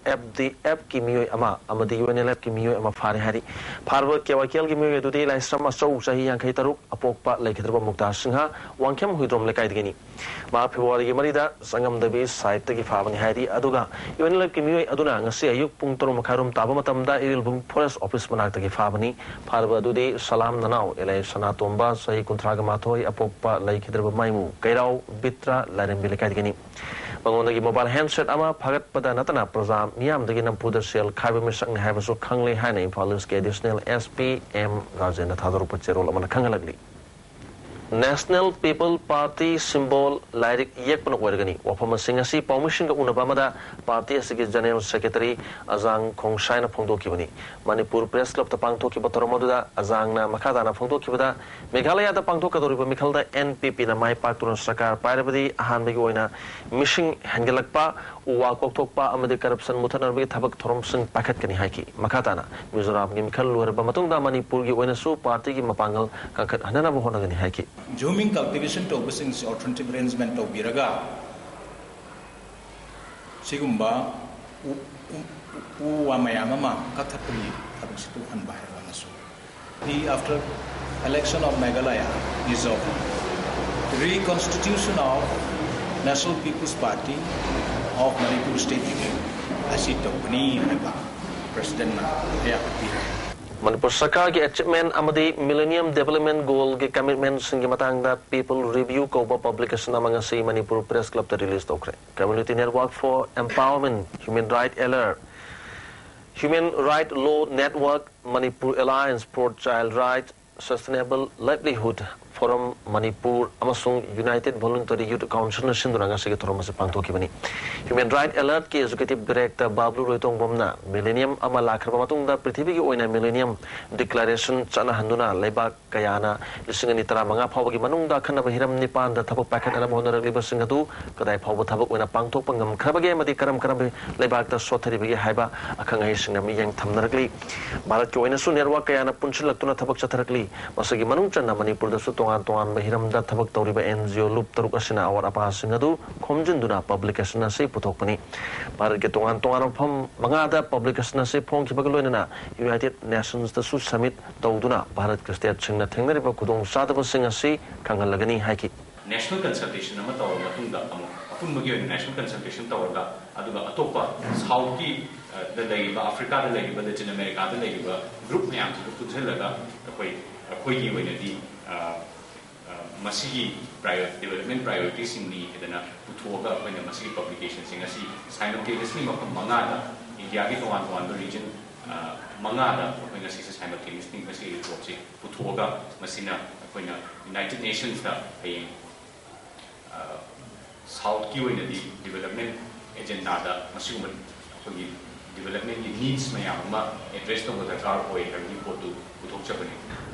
ꯑꯦꯐ ꯗꯤ ꯑꯦꯐꯀꯤ ꯃꯤꯑꯣꯏ ꯑꯃ ꯑꯃꯗꯤ ꯌꯨ ꯑꯦꯟ ꯑꯦꯜ ꯑꯦꯐꯀꯤ ꯃꯤꯑꯣꯏ ꯑꯃ ꯐꯥꯔꯦ ꯍꯥꯏꯔꯤ꯫ ꯐꯥꯔꯕ ꯀꯦ ꯋꯥꯏ ꯀꯦ ꯑꯦꯜꯒꯤ ꯃꯤꯑꯣꯏ ꯑꯗꯨꯗꯤ ꯂꯥꯏꯁ꯭ꯔꯝ ꯑꯆꯧ, ꯆꯍꯤ ꯌꯥꯡꯈꯩ ꯇꯔꯨꯛ, ꯑꯄꯣꯛꯄ ꯂꯩꯈꯤꯗ꯭ꯔꯕ ꯃꯨꯛꯇꯥ ꯁꯤꯡꯍ, ꯋꯥꯡꯈꯦꯝ ꯍꯨꯏꯗ꯭ꯔꯣꯝ ꯂꯩꯀꯥꯏꯗꯒꯤꯅꯤ꯫ ꯃꯍꯥꯛ ꯐꯦꯕ꯭ꯔꯨꯋꯥꯔꯤꯒꯤ ꯃꯔꯤꯗ ꯆꯪꯉꯝꯗꯕꯤ ꯁꯥꯏꯠꯇꯒꯤ ꯐꯥꯕꯅꯤ ꯍꯥꯏꯔꯤ꯫ ꯑꯗꯨꯒ ꯌꯨ ꯑꯦꯟ ꯑꯦꯜ ꯑꯦꯐꯀꯤ ꯃꯤꯑꯣꯏ ꯑꯗꯨꯅ ꯉꯁꯤ ꯑꯌꯨꯛ ꯄꯨꯡ ꯇꯔꯨꯛ ꯃꯈꯥꯏꯔꯣꯝ ꯇꯥꯕ ꯃꯇꯝꯗ ꯏꯔꯤꯜꯕꯨꯡ ꯐꯣꯔꯦꯁ꯭ꯠ ꯑꯣꯐꯤꯁ ꯃꯅꯥꯛꯇꯒꯤ ꯐꯥꯕꯅꯤ꯫ ꯐꯥꯔꯕ ꯑꯗꯨꯗꯤ ꯁꯂꯥꯝ ꯅꯅꯥꯎ ꯑꯦꯂꯥꯏ ꯁꯅꯥꯇꯣꯝꯕ, ꯆꯍꯤ ꯀꯨꯟꯊ꯭ꯔꯥꯒ ꯃꯥꯊꯣꯏ, ꯑꯄꯣꯛꯄ ꯂꯩꯈꯤꯗ꯭ꯔꯕ ꯃꯥꯏꯃꯨ ꯀꯩꯔꯥꯎ ꯕꯤꯇ꯭ꯔ ꯂꯥꯏꯔꯦꯝꯕꯤ ꯂꯩꯀꯥꯏꯗꯒꯤꯅꯤ꯫ ꯃꯉꯣꯟꯗꯒꯤ ꯃꯣꯕꯥꯏꯜ ꯍꯦꯟꯁꯦꯠ ꯑꯃ ꯐꯥꯒꯠꯄꯗ ꯅꯠꯇꯅ ꯄ꯭ꯔꯖꯥ ꯃꯤꯌꯥꯝꯗꯒꯤ ꯅꯝꯐꯨꯗ ꯁꯦꯜ ꯈꯥꯏꯕ ꯃꯤꯁꯛꯅꯤ ꯍꯥꯏꯕꯁꯨ ꯈꯪꯂꯦ ꯍꯥꯏꯅ ꯏꯝꯐꯥꯜ ꯏꯁꯀꯤ ꯑꯦꯗꯤꯁꯅꯦꯜ ꯑꯦꯁ ꯄꯤ ꯑꯦꯝ ꯔꯥꯖꯦꯟꯗ ꯊꯥꯗꯣꯔꯛꯄ ꯆꯦꯔꯣꯜ ꯑꯃꯅ ꯈꯪꯍꯜꯂꯛꯂꯤ꯫ ꯅꯦꯁꯅꯦꯜ ꯄꯤꯄꯜ ꯄꯥꯔꯇꯤ ꯁꯤꯝꯕꯣꯜ ꯂꯥꯏꯔꯤꯛ ꯌꯦꯛꯄꯅ ꯑꯣꯏꯔꯒꯅꯤ꯫ ꯋꯥꯐꯝ ꯑꯁꯤꯡ ꯑꯁꯤ ꯄꯥꯎꯃꯤꯁꯤꯡꯒ ꯎꯅꯕ ꯑꯃꯗ ꯄꯥꯔꯇꯤ ꯑꯁꯤꯒꯤ ꯖꯦꯅꯦꯔꯦꯜ ꯁꯦꯀ꯭ꯔꯦꯇꯔꯤ ꯑꯖꯥꯡ ꯈꯣꯡꯁꯥꯏꯅ ꯐꯣꯡꯗꯣꯛꯈꯤꯕꯅꯤ꯫ ꯃꯅꯤꯄꯨꯔ ꯄ꯭ꯔꯦꯁ ꯀ꯭ꯂꯕꯇ ꯄꯥꯡꯊꯣꯛꯈꯤꯕ ꯊꯧꯔꯝ ꯑꯗꯨꯗ ꯑꯖꯥꯡꯅ ꯃꯈꯥ ꯇꯥꯅ ꯐꯣꯡꯗꯣꯛꯈꯤꯕꯗ, ꯃꯦꯘꯥꯂꯌꯥꯗ ꯄꯥꯡꯊꯣꯛꯀꯗꯧꯔꯤꯕ ꯃꯤꯈꯜꯗ ꯑꯦꯟ ꯄꯤ ꯄꯤꯅ ꯃꯥꯏ ꯄꯥꯛꯇꯨꯅ ꯁꯔꯀꯥꯔ ꯄꯥꯏꯔꯕꯗꯤ ꯑꯍꯥꯟꯕꯒꯤ ꯑꯣꯏꯅ ꯃꯤꯁꯤꯡ ꯍꯦꯟꯒꯠꯂꯛꯄ, ꯎ ꯋꯥ ꯀꯣꯛꯊꯣꯛꯄ ꯑꯃꯗꯤ ꯀꯔꯞꯁꯟ ꯃꯨꯊꯠꯅꯕꯒꯤ ꯊꯕꯛ ꯊꯧꯔꯝꯁꯤꯡ ꯄꯥꯏꯈꯠꯀꯅꯤ ꯍꯥꯏꯈꯤ꯫ ꯃꯈꯥ ꯇꯥꯅ ꯃꯤꯖꯣꯔꯥꯝꯒꯤ ꯃꯤꯈꯜ ꯂꯣꯏꯔꯕ ꯃꯇꯨꯡꯗ ꯃꯅꯤꯄꯨꯔꯒꯤ ꯑꯣꯏꯅꯁꯨ ꯄꯥꯔꯇꯤꯒꯤ ꯃꯄꯥꯡꯒꯜ ꯀꯟꯈꯠꯍꯟꯅꯕ ꯍꯣꯠꯅꯒꯅꯤ ꯍꯥꯏꯈꯤ꯫ ꯖꯨꯃꯤꯡ ꯀꯜꯇꯤꯚꯦꯁꯟ ꯇꯧꯕꯁꯤꯡꯁꯤ ꯑꯣꯜꯇꯔꯅꯦꯇꯤꯚ ꯑꯦꯔꯦꯟꯖꯃꯦꯟ ꯇꯧꯕꯤꯔꯒ ꯁꯤꯒꯨꯝꯕ ꯎ, ꯎ, ꯎ ꯋꯥ ꯃꯌꯥꯝ ꯑꯃ ꯀꯛꯊꯠꯄꯒꯤ ꯊꯕꯛꯁꯤ ꯇꯣꯛꯍꯟꯕ ꯍꯥꯏꯕ ꯑꯃꯁꯨ꯫ The after election of Meghalaya is over, reconstitution of National People's Party of Manipur State Union ꯑꯁꯤ ꯇꯧꯒꯅꯤ ꯍꯥꯏꯕ ꯄ꯭ꯔꯁꯤꯗꯦꯟꯅ ꯑꯌꯥꯕ ꯄꯤꯔꯦ꯫ ꯃꯅꯤꯄꯨꯔ ꯁꯔꯀꯥꯔꯒꯤ ꯑꯦꯆꯤꯞꯃꯦꯟ ꯑꯃꯗꯤ ꯃꯤꯂꯦꯅꯤꯌꯝ ꯗꯦꯕꯂꯞꯃꯦꯟ ꯒꯣꯜꯒꯤ ꯀꯃꯤꯠꯃꯦꯟꯁꯤꯡꯒꯤ ꯃꯇꯥꯡꯗ ꯄꯤꯄꯜ ꯔꯤꯚ꯭ꯌꯨ ꯀꯧꯕ ꯄꯕ꯭ꯂꯤꯀꯦꯁꯟ ꯑꯃ ꯉꯁꯤ ꯃꯅꯤꯄꯨꯔ ꯄ꯭ꯔꯦꯁ ꯀ꯭ꯂꯕꯇ ꯔꯤꯂꯤꯖ ꯇꯧꯈ꯭ꯔꯦ꯫ Community Network for Empowerment, Human Right Alert, Human Right Law Network, Manipur Alliance for Child Right, Sustainable Livelihood Forum Manipur ꯑꯃꯁꯨꯡ United Voluntary Youth Councilꯅ ꯁꯤꯟꯗꯨꯅ ꯉꯁꯤꯒꯤ ꯊꯧꯔꯝ ꯑꯁꯤ ꯄꯥꯡꯊꯣꯛꯈꯤꯕꯅꯤ꯫ Human Right Alertꯀꯤ Executive Director ꯕꯥꯕ꯭ꯂꯨ ꯔꯣꯏꯇꯣꯡꯕꯝꯅ millennium ꯑꯃ ꯂꯥꯛꯈ꯭ꯔꯕ ꯃꯇꯨꯡꯗ ꯄ꯭ꯔꯤꯊꯤꯕꯤꯒꯤ ꯑꯣꯏꯅ ꯃꯤꯂꯦꯅꯤꯌꯝ ꯗꯤꯀ꯭ꯂꯥꯔꯦꯁꯟ ꯆꯠꯅꯍꯟꯗꯨꯅ ꯂꯩꯕꯥꯛ ꯀꯌꯥꯅ ꯂꯤꯁꯤꯡ ꯑꯅꯤ ꯇꯔꯥꯃꯉꯥ ꯐꯥꯎꯕꯒꯤ ꯃꯅꯨꯡꯗ ꯑꯈꯟꯅꯕ ꯍꯤꯔꯝ ꯅꯤꯄꯥꯟꯗ ꯊꯕꯛ ꯄꯥꯏꯈꯠꯅꯅꯕ ꯍꯣꯠꯅꯔꯛꯂꯤꯕꯁꯤꯡ ꯑꯗꯨ ꯀꯗꯥꯏ ꯐꯥꯎꯕ ꯊꯕꯛ ꯑꯣꯏꯅ ꯄꯥꯡꯊꯣꯛꯄ ꯉꯝꯈ꯭ꯔꯕꯒꯦ ꯑꯃꯗꯤ ꯀꯔꯝ ꯀꯔꯝꯕ ꯂꯩꯕꯥꯛꯇ ꯁꯣꯠꯊꯔꯤꯕꯒꯦ ꯍꯥꯏꯕ ꯑꯈꯪ ꯑꯍꯩꯁꯤꯡꯅ ꯃꯤꯠꯌꯦꯡ ꯊꯝꯅꯔꯛꯂꯤ꯫ ꯚꯥꯔꯠꯀꯤ ꯑꯣꯏꯅꯁꯨ ꯅꯦꯠꯋꯥꯔꯛ ꯀꯌꯥꯅ ꯄꯨꯟꯁꯤꯜꯂꯛꯇꯨꯅ ꯊꯕꯛ ꯆꯠꯊꯔꯛꯂꯤ꯫ ꯃꯁꯤꯒꯤ ꯃꯅꯨꯡ ꯆꯟꯅ ꯃꯅꯤꯄꯨꯔꯗꯁꯨ ꯇꯣꯉꯥꯟ ꯇꯣꯉꯥꯟꯕ ꯍꯤꯔꯝꯗ ꯊꯕꯛ ꯇꯧꯔꯤꯕ ꯑꯦꯟ ꯖꯤ ꯑꯣ ꯂꯨꯞ ꯇꯔꯨꯛ ꯑꯁꯤꯅ ꯑꯋꯥꯠ ꯑꯄꯥꯁꯤꯡ ꯑꯗꯨ ꯈꯣꯝꯖꯤꯟꯗꯨꯅ ꯄꯕ꯭ꯂꯤꯀꯦꯁꯟ ꯑꯁꯤ ꯄꯨꯊꯣꯛꯄꯅꯤ꯫ ꯚꯥꯔꯠꯀꯤ ꯇꯣꯉꯥꯟ ꯇꯣꯉꯥꯟꯕ ꯃꯐꯝ ꯃꯉꯥꯗ ꯄꯕ꯭ꯂꯤꯀꯦꯁꯟ ꯑꯁꯤ ꯐꯣꯡꯈꯤꯕꯒ ꯂꯣꯏꯅꯅ ꯌꯨꯅꯥꯏꯇꯦꯗ ꯅꯦꯁꯟꯁꯇꯁꯨ ꯁꯃꯤꯠ ꯇꯧꯗꯨꯅ ꯚꯥꯔꯠꯀꯤ ꯁ꯭ꯇꯦꯠꯁꯤꯡꯅ ꯊꯦꯡꯅꯔꯤꯕ ꯈꯨꯗꯣꯡꯆꯥꯗꯕꯁꯤꯡ ꯑꯁꯤ ꯈꯪꯍꯜꯂꯒꯅꯤ ꯍꯥꯏꯈꯤ꯫ ꯅꯦꯁꯅꯦꯜ ꯀꯟꯁꯜꯇꯦꯁꯟ ꯑꯃ ꯇꯧꯔꯕ ꯃꯇꯨꯡꯗ ꯑꯃꯨꯛ ꯑꯄꯨꯟꯕꯒꯤ ꯑꯣꯏꯅ ꯅꯦꯁꯅꯦꯜ ꯀꯟꯁꯜꯇꯦꯁꯟ ꯇꯧꯔꯒ, ꯑꯗꯨꯒ ꯑꯇꯣꯞꯄ ꯁꯥꯎꯠꯀꯤ, ꯑ, ꯗ ꯂꯩꯔꯤꯕ, ꯑꯐ꯭ꯔꯤꯀꯥꯗ ꯂꯩꯔꯤꯕ, ꯂꯦꯇꯤꯟ ꯑꯃꯦꯔꯤꯀꯥꯗ ꯂꯩꯔꯤꯕ ꯒ꯭ꯔꯨꯞ ꯃꯌꯥꯝꯁꯤꯕꯨ ꯄꯨꯟꯁꯤꯜꯂꯒ ꯑꯩꯈꯣꯏ, ꯑꯩꯈꯣꯏꯒꯤ ꯑꯣꯏꯅꯗꯤ, ꯑ, ꯑ, ꯃꯁꯤꯒꯤ ꯄ꯭ꯔꯥꯏꯑꯣ ꯗꯤꯕꯂꯞꯃꯦꯟ ꯄ꯭ꯔꯥꯏꯑꯣꯔꯤꯇꯤꯁꯤꯡꯅꯤ ꯍꯥꯏꯗꯅ ꯄꯨꯊꯣꯛꯑꯒ ꯑꯩꯈꯣꯏꯅ ꯃꯁꯤꯒꯤ ꯄꯕ꯭ꯂꯤꯀꯦꯁꯟꯁꯤꯡ ꯑꯁꯤ ꯁꯥꯏꯃꯜꯇꯦꯅꯤꯌꯁꯂꯤ ꯃꯐꯝ ꯃꯉꯥꯗ, ꯏꯟꯗꯤꯌꯥꯒꯤ ꯇꯣꯉꯥꯟ ꯇꯣꯉꯥꯟꯕ ꯔꯤꯖꯟ ꯃꯉꯥꯗ ꯑꯩꯈꯣꯏ ꯉꯁꯤꯁꯦ ꯁꯥꯏꯃꯜꯇꯦꯅꯤꯌꯁꯂꯤ ꯃꯁꯤꯒꯤ ꯔꯤꯄꯣꯔꯠꯁꯤ ꯄꯨꯊꯣꯛꯑꯒ ꯃꯁꯤꯅ ꯑꯩꯈꯣꯏꯅ ꯌꯨꯅꯥꯏꯇꯦꯗ ꯅꯦꯁꯟꯁꯇ ꯍꯌꯦꯡ ꯁꯥꯎꯠꯀꯤ ꯑꯣꯏꯅꯗꯤ ꯗꯤꯕꯂꯞꯃꯦꯟ ꯑꯦꯖꯦꯟꯗꯥꯗ ꯃꯁꯤꯒꯨꯝꯕ ꯑꯩꯈꯣꯏꯒꯤ ꯗꯤꯕꯂꯞꯃꯦꯟꯒꯤ ꯅꯤꯗꯁ ꯃꯌꯥꯝ ꯑꯃ ꯑꯦꯗ꯭ꯔꯦꯁ ꯇꯧꯕ ꯗꯔꯀꯥꯔ ꯑꯣꯏ ꯍꯥꯏꯕꯒꯤ ꯄꯣꯠꯇꯨ ꯄꯨꯊꯣꯛꯆꯕꯅꯤ꯫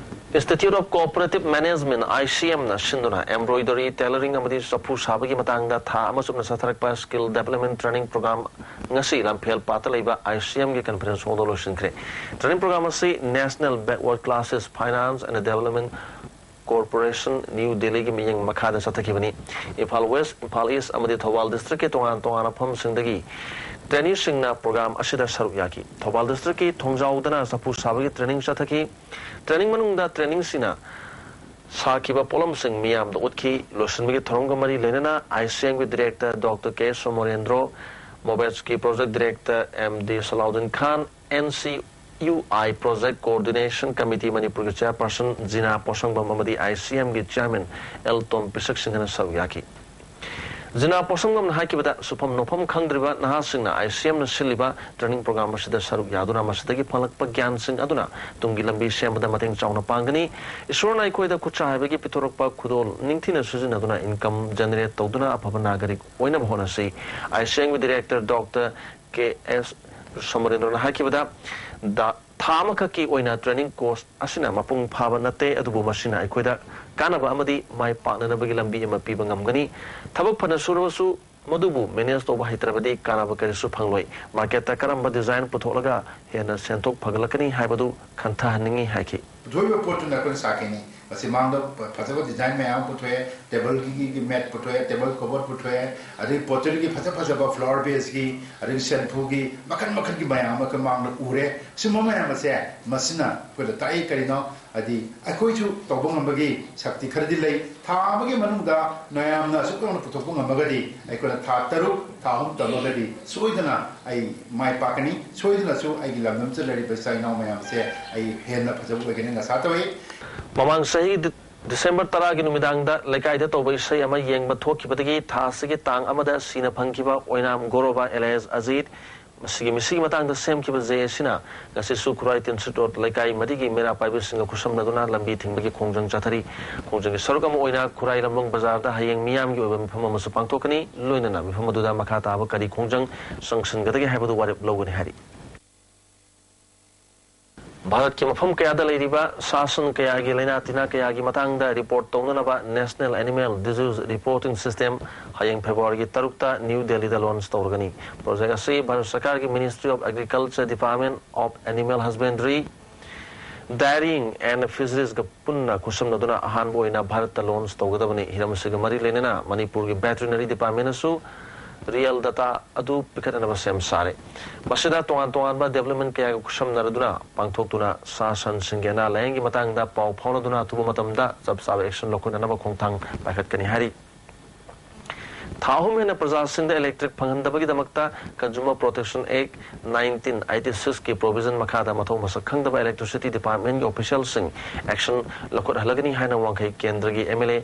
Institute of Cooperative Management, ICM, ꯅ ꯁꯤꯟꯗꯨꯅ embroidery, tailoring ꯑꯃꯗꯤ ꯆꯐꯨ ꯁꯥꯕꯒꯤ ꯃꯇꯥꯡꯗ ꯊꯥ ꯑꯃ ꯆꯨꯞꯅ ꯆꯠꯊꯔꯛꯄ Skill Development Training Program ꯉꯁꯤ ꯂꯝꯐꯦꯜ ꯄꯥꯠꯇ ꯂꯩꯕ ICM ꯒꯤ conference hall ꯗ ꯂꯣꯏꯁꯤꯟꯈ꯭ꯔꯦ꯫ Training program ꯑꯁꯤ National Backward Classes Finance and Development Corporation, New Delhi ꯒꯤ ꯃꯤꯠꯌꯦꯡ ꯃꯈꯥꯗ ꯆꯠꯊꯈꯤꯕꯅꯤ꯫ ꯏꯝꯐꯥꯜ ꯋꯦꯁ, ꯏꯝꯐꯥꯜ ꯏꯁ ꯑꯃꯗꯤ ꯊꯧꯕꯥꯜ district ꯀꯤ ꯇꯣꯉꯥꯟ ꯇꯣꯉꯥꯟꯕ ꯃꯐꯝꯁꯤꯡꯗꯒꯤ traineeꯁꯤꯡꯅ program ꯑꯁꯤꯗ ꯁꯔꯨꯛ ꯌꯥꯈꯤ꯫ ꯊꯧꯕꯥꯜ district ꯀꯤ ꯊꯣꯡꯖꯥꯎꯗꯅ ꯆꯐꯨ ꯁꯥꯕꯒꯤ training ꯆꯠꯊꯈꯤ꯫ Training ꯃꯅꯨꯡꯗ traineeꯁꯤꯡꯅ ꯁꯥꯈꯤꯕ ꯄꯣꯠꯂꯝꯁꯤꯡ ꯃꯤꯌꯥꯝꯗ ꯎꯠꯈꯤ꯫ ꯂꯣꯏꯁꯤꯟꯕꯒꯤ ꯊꯧꯔꯝꯒ ꯃꯔꯤ ꯂꯩꯅꯅ ICM ꯒꯤ director Doctor K Somorendro, MOBETS ꯀꯤ project director M D ꯁꯂꯥꯎꯗꯤꯟ ꯈꯥꯟ, NCUI project coordination committee ꯃꯅꯤꯄꯨꯔꯒꯤ chairperson ꯖꯤꯅꯥ ꯄꯣꯁꯪꯕꯝ ꯑꯃꯗꯤ ICM ꯒꯤ chairman L ꯇꯣꯝ ꯄꯤꯁꯛ ꯁꯤꯡꯍꯅ ꯁꯔꯨꯛ ꯌꯥꯈꯤ꯫ ꯖꯤꯅꯥ ꯄꯣꯁꯪꯕꯝꯅ ꯍꯥꯏꯈꯤꯕꯗ, ꯁꯨꯐꯝ ꯅꯣꯝꯐꯝ ꯈꯪꯗ꯭ꯔꯤꯕ ꯅꯍꯥꯁꯤꯡꯅ ICM ꯅ ꯁꯤꯜꯂꯤꯕ training program ꯑꯁꯤꯗ ꯁꯔꯨꯛ ꯌꯥꯗꯨꯅ ꯃꯁꯤꯗꯒꯤ ꯐꯪꯂꯛꯄ ꯒ꯭ꯌꯥꯟꯁꯤꯡ ꯑꯗꯨꯅ ꯇꯨꯡꯒꯤ ꯂꯝꯕꯤ ꯁꯦꯝꯕꯗ ꯃꯇꯦꯡ ꯆꯥꯎꯅ ꯄꯥꯡꯒꯅꯤ꯫ ꯏꯁꯣꯔꯅ ꯑꯩꯈꯣꯏꯗ ꯈꯨꯠꯁꯥ ꯍꯩꯕꯒꯤ ꯄꯤꯊꯣꯔꯛꯄ ꯈꯨꯗꯣꯜ ꯅꯤꯡꯊꯤꯅ ꯁꯤꯖꯤꯟꯅꯗꯨꯅ income generate ꯇꯧꯗꯨꯅ ꯑꯐꯕ ꯅꯥꯒꯔꯤꯛ ꯑꯣꯏꯅꯕ ꯍꯣꯠꯅꯁꯤ꯫ ICM ꯒꯤ director Doctor K S ꯁꯣꯃꯣꯔꯦꯟꯗ꯭ꯔꯣꯅ ꯍꯥꯏꯈꯤꯕꯗ, ꯗ-, ꯊꯥ ꯑꯃꯈꯛꯀꯤ ꯑꯣꯏꯅ training course ꯑꯁꯤꯅ ꯃꯄꯨꯡ ꯐꯥꯕ ꯅꯠꯇꯦ, ꯑꯗꯨꯕꯨ ꯃꯁꯤꯅ ꯑꯩꯈꯣꯏꯗ ꯀꯥꯟꯅꯕ ꯑꯃꯗꯤ ꯃꯥꯏ ꯄꯥꯛꯅꯅꯕꯒꯤ ꯂꯝꯕꯤ ꯑꯃ ꯄꯤꯕ ꯉꯝꯒꯅꯤ꯫ ꯊꯕꯛ ꯐꯅ ꯁꯨꯔꯕꯁꯨ ꯃꯗꯨꯕꯨ manage ꯇꯧꯕ ꯍꯩꯇ꯭ꯔꯕꯗꯤ ꯀꯥꯟꯅꯕ ꯀꯔꯤꯁꯨ ꯐꯪꯂꯣꯏ꯫ Market ꯇ ꯀꯔꯝꯕ design ꯄꯨꯊꯣꯛꯂꯒ ꯍꯦꯟꯅ ꯁꯦꯟꯊꯣꯛ ꯐꯒꯠꯂꯛꯀꯅꯤ ꯍꯥꯏꯕꯗꯨ ꯈꯟꯊꯍꯟꯅꯤꯡꯏ ꯍꯥꯏꯈꯤ꯫ ꯄꯨꯊꯣꯛꯏꯕ ꯄꯣꯠꯇꯨꯅ ꯑꯩꯈꯣꯏꯅ ꯁꯥꯈꯤꯅꯤ꯫ ꯃꯁꯤ ꯃꯥꯡꯗ ꯐ-, ꯐꯖꯕ design ꯃꯌꯥꯝ ꯑꯃ ꯄꯨꯊꯣꯛꯑꯦ, table ꯒꯤ, ꯒꯤ mat ꯄꯨꯊꯣꯛꯑꯦ, table cover ꯄꯨꯊꯣꯛꯑꯦ, ꯑꯗꯒꯤ pottery ꯒꯤ ꯐꯖ ꯐꯖꯕ flower vase ꯀꯤ, ꯑꯗꯒꯤ ꯁꯦꯟꯐꯨꯒꯤ ꯃꯈꯜ ꯃꯈꯜꯒꯤ ꯃꯌꯥꯝ ꯑꯃ ꯑꯩꯈꯣꯏ ꯃꯥꯡꯗ ꯎꯔꯦ꯫ ꯁꯤꯒꯨꯝꯕ ꯃꯌꯥꯝ ꯑꯁꯦ ꯃꯁꯤꯅ ꯑꯩꯈꯣꯏꯗ ꯇꯥꯛꯏ ꯀꯔꯤꯅꯣ? ꯍꯥꯏꯗꯤ ꯑꯩꯈꯣꯏꯁꯨ ꯇꯧꯕ ꯉꯝꯕꯒꯤ ꯁꯛꯇꯤ ꯈꯔꯗꯤ ꯂꯩ꯫ ꯊꯥ ꯑꯃꯒꯤ ꯃꯅꯨꯡꯗ ꯃꯌꯥꯝꯅ ꯑꯁꯨꯛ ꯌꯧꯅ ꯄꯨꯊꯣꯛꯄ ꯉꯝꯃꯒꯗꯤ ꯑꯩꯈꯣꯏꯅ ꯊꯥ ꯇꯔꯨꯛ, ꯊꯥ ꯑꯍꯨꯝ ꯇꯝꯃꯒꯗꯤ ꯁꯣꯏꯗꯅ ꯑꯩ ꯃꯥꯏ ꯄꯥꯛꯀꯅꯤ꯫ ꯁꯣꯏꯗꯅꯁꯨ ꯑꯩꯒꯤ ꯂꯝꯗꯝꯁꯤꯗ ꯂꯩꯔꯤꯕ ꯏꯆꯥ ꯏꯅꯥꯎ ꯃꯌꯥꯝꯁꯦ ꯑꯩ ꯍꯦꯟꯅ ꯐꯖꯕ ꯑꯣꯏꯒꯅꯤ ꯑꯁꯥ ꯇꯧꯏ꯫ ꯃꯃꯥꯡ ꯆꯍꯤ ꯗꯤꯁꯦꯝꯕꯔ ꯇꯔꯥꯒꯤ ꯅꯨꯃꯤꯗꯥꯡꯗ ꯂꯩꯀꯥꯏꯗ ꯇꯧꯕ ꯏꯁꯩ ꯑꯃ ꯌꯦꯡꯕ ꯊꯣꯛꯈꯤꯕꯗꯒꯤ ꯊꯥ ꯑꯁꯤꯒꯤ ꯇꯥꯡ ꯑꯃꯗ ꯁꯤꯅ ꯐꯪꯈꯤꯕ ꯑꯣꯏꯅꯥꯝ ꯒꯣꯔꯣꯕꯥ alias ꯑꯖꯤꯠ, ꯃꯁꯤꯒꯤ ꯃꯤꯁꯤꯒꯤ ꯃꯇꯥꯡꯗ ꯁꯦꯝꯈꯤꯕ ꯖꯦ ꯑꯦꯁꯤꯅ ꯉꯁꯤꯁꯨ ꯈꯨꯔꯥꯏ ꯇꯤꯟꯁꯤꯠ ꯔꯣꯗ ꯂꯩꯀꯥꯏ ꯃꯔꯤꯒꯤ ꯃꯩꯔꯥ ꯄꯥꯏꯕꯤꯁꯤꯡꯒ ꯈꯨꯠꯁꯝꯅꯗꯨꯅ ꯂꯝꯕꯤ ꯊꯤꯡꯕꯒꯤ ꯈꯣꯡꯖꯪ ꯆꯠꯊꯔꯤ꯫ ꯈꯣꯡꯖꯪꯒꯤ ꯁꯔꯨꯛ ꯑꯃ ꯑꯣꯏꯅ ꯈꯨꯔꯥꯏ ꯂꯝꯂꯣꯡ ꯕꯖꯥꯔꯗ ꯍꯌꯦꯡ ꯃꯤꯌꯥꯝꯒꯤ ꯑꯣꯏꯕ ꯃꯤꯐꯝ ꯑꯃꯁꯨ ꯄꯥꯡꯊꯣꯛꯀꯅꯤ꯫ ꯂꯣꯏꯅꯅ ꯃꯤꯐꯝ ꯑꯗꯨꯗ ꯃꯈꯥ ꯇꯥꯕ ꯀꯔꯤ ꯈꯣꯡꯖꯪ ꯆꯪꯁꯤꯟꯒꯗꯒꯦ ꯍꯥꯏꯕꯗꯨ ꯋꯥꯔꯦꯞ ꯂꯧꯒꯅꯤ ꯍꯥꯏꯔꯤ꯫ ꯚꯥꯔꯠꯀꯤ ꯃꯐꯝ ꯀꯌꯥꯗ ꯂꯩꯔꯤꯕ ꯁꯥ ꯁꯟ ꯀꯌꯥꯒꯤ ꯂꯥꯏꯅꯥ ꯇꯤꯟꯅꯥ ꯀꯌꯥꯒꯤ ꯃꯇꯥꯡꯗ ꯔꯤꯄꯣꯔꯠ ꯇꯧꯅꯅꯕ National Animal Disease Reporting System ꯍꯌꯦꯡ ꯐꯦꯕ꯭ꯔꯨꯋꯥꯔꯤꯒꯤ ꯇꯔꯨꯛꯇ ꯅ꯭ꯌꯨ ꯗꯦꯜꯂꯤꯗ ꯂꯣꯟꯆ ꯇꯧꯔꯒꯅꯤ꯫ ꯄ꯭ꯔꯣꯖꯦꯛ ꯑꯁꯤ ꯚꯥꯔꯠ ꯁꯔꯀꯥꯔꯒꯤ Ministry of Agriculture, Department of Animal Husbandry, Dairying and Fisheries ꯒ ꯄꯨꯟꯅ ꯈꯨꯠꯁꯝꯅꯗꯨꯅ ꯑꯍꯥꯟꯕ ꯑꯣꯏꯅ ꯚꯥꯔꯠꯇ ꯂꯣꯟꯆ ꯇꯧꯒꯗꯕꯅꯤ꯫ ꯍꯤꯔꯝ ꯑꯁꯤꯒ ꯃꯔꯤ ꯂꯩꯅꯅ ꯃꯅꯤꯄꯨꯔꯒꯤ Veterinary Department ꯅꯁꯨ real data ꯑꯗꯨ ꯄꯤꯈꯠꯅꯅꯕ ꯁꯦꯝ ꯁꯥꯔꯦ꯫ ꯃꯁꯤꯗ ꯇꯣꯉꯥꯟ ꯇꯣꯉꯥꯟꯕ development ꯀꯌꯥꯒ ꯈꯨꯠꯁꯝꯅꯔꯗꯨꯅ ꯄꯥꯡꯊꯣꯛꯇꯨꯅ ꯁꯥ ꯁꯟꯁꯤꯡꯒꯤ ꯑꯅꯥ ꯂꯥꯌꯦꯡꯒꯤ ꯃꯇꯥꯡꯗ ꯄꯥꯎ ꯐꯥꯎꯅꯗꯨꯅ ꯑꯊꯨꯕ ꯃꯇꯝꯗ ꯆꯞ ꯆꯥꯕ action ꯂꯧꯈꯠꯅꯅꯕ ꯈꯣꯡꯊꯥꯡ ꯄꯥꯏꯈꯠꯀꯅꯤ ꯍꯥꯏꯔꯤ꯫ ꯊꯥ ꯑꯍꯨꯝ ꯍꯦꯟꯅ ꯄ꯭ꯔꯖꯥꯁꯤꯡꯗ electric ꯐꯪꯍꯟꯗꯕꯒꯤꯗꯃꯛꯇ Consumer Protection Act nineteen eighty six ꯀꯤ provision ꯃꯈꯥꯗ ꯃꯊꯧ ꯃꯁꯛ ꯈꯪꯗꯕ Electricity Department ꯀꯤ official ꯁꯤꯡ action ꯂꯧꯈꯠꯍꯜꯂꯒꯅꯤ ꯍꯥꯏꯅ ꯋꯥꯡꯈꯩ ꯀꯦꯟꯗ꯭ꯔꯒꯤ MLA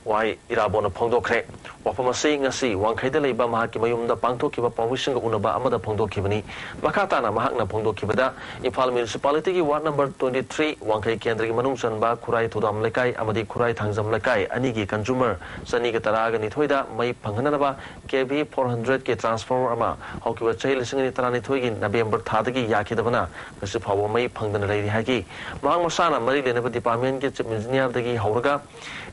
ꯋꯥꯏ ꯏꯔꯥꯕꯣꯠꯅ ꯐꯣꯡꯗꯣꯛꯈ꯭ꯔꯦ꯫ ꯋꯥꯐꯝ ꯑꯁꯤ ꯉꯁꯤ ꯋꯥꯡꯈꯩꯗ ꯂꯩꯕ ꯃꯍꯥꯛꯀꯤ ꯃꯌꯨꯝꯗ ꯄꯥꯡꯊꯣꯛꯈꯤꯕ ꯄꯥꯎꯃꯤꯁꯤꯡꯒ ꯎꯅꯕ ꯑꯃꯗ ꯐꯣꯡꯗꯣꯛꯈꯤꯕꯅꯤ꯫ ꯃꯈꯥ ꯇꯥꯅ ꯃꯍꯥꯛꯅ ꯐꯣꯡꯗꯣꯛꯈꯤꯕꯗ, ꯏꯝꯐꯥꯜ municipality ꯒꯤ ward number twenty three ꯋꯥꯡꯈꯩ ꯀꯦꯟꯗ꯭ꯔꯒꯤ ꯃꯅꯨꯡ ꯆꯟꯕ ꯈꯨꯔꯥꯏ ꯊꯧꯗꯥꯝ ꯂꯩꯀꯥꯏ ꯑꯃꯗꯤ ꯈꯨꯔꯥꯏ ꯊꯥꯡꯖꯝ ꯂꯩꯀꯥꯏ ꯑꯅꯤꯒꯤ consumer ꯆꯅꯤꯒ ꯇꯔꯥꯒ ꯅꯤꯊꯣꯏꯗ ꯃꯩ ꯐꯪꯍꯟꯅꯅꯕ KV four hundred ꯀꯤ transformer ꯑꯃ ꯍꯧꯈꯤꯕ ꯆꯍꯤ ꯂꯤꯁꯤꯡ ꯑꯅꯤ ꯇꯔꯥꯅꯤꯊꯣꯏꯒꯤ November ꯊꯥꯗꯒꯤ ꯌꯥꯈꯤꯗꯕꯅ ꯉꯁꯤ ꯐꯥꯎꯕ ꯃꯩ ꯐꯪꯗꯅ ꯂꯩꯔꯤ ꯍꯥꯏꯈꯤ꯫ ꯃꯍꯥꯛ ꯃꯁꯥꯅ ꯃꯔꯤ ꯂꯩꯅꯕ department ꯀꯤ chief engineer ꯗꯒꯤ ꯍꯧꯔꯒ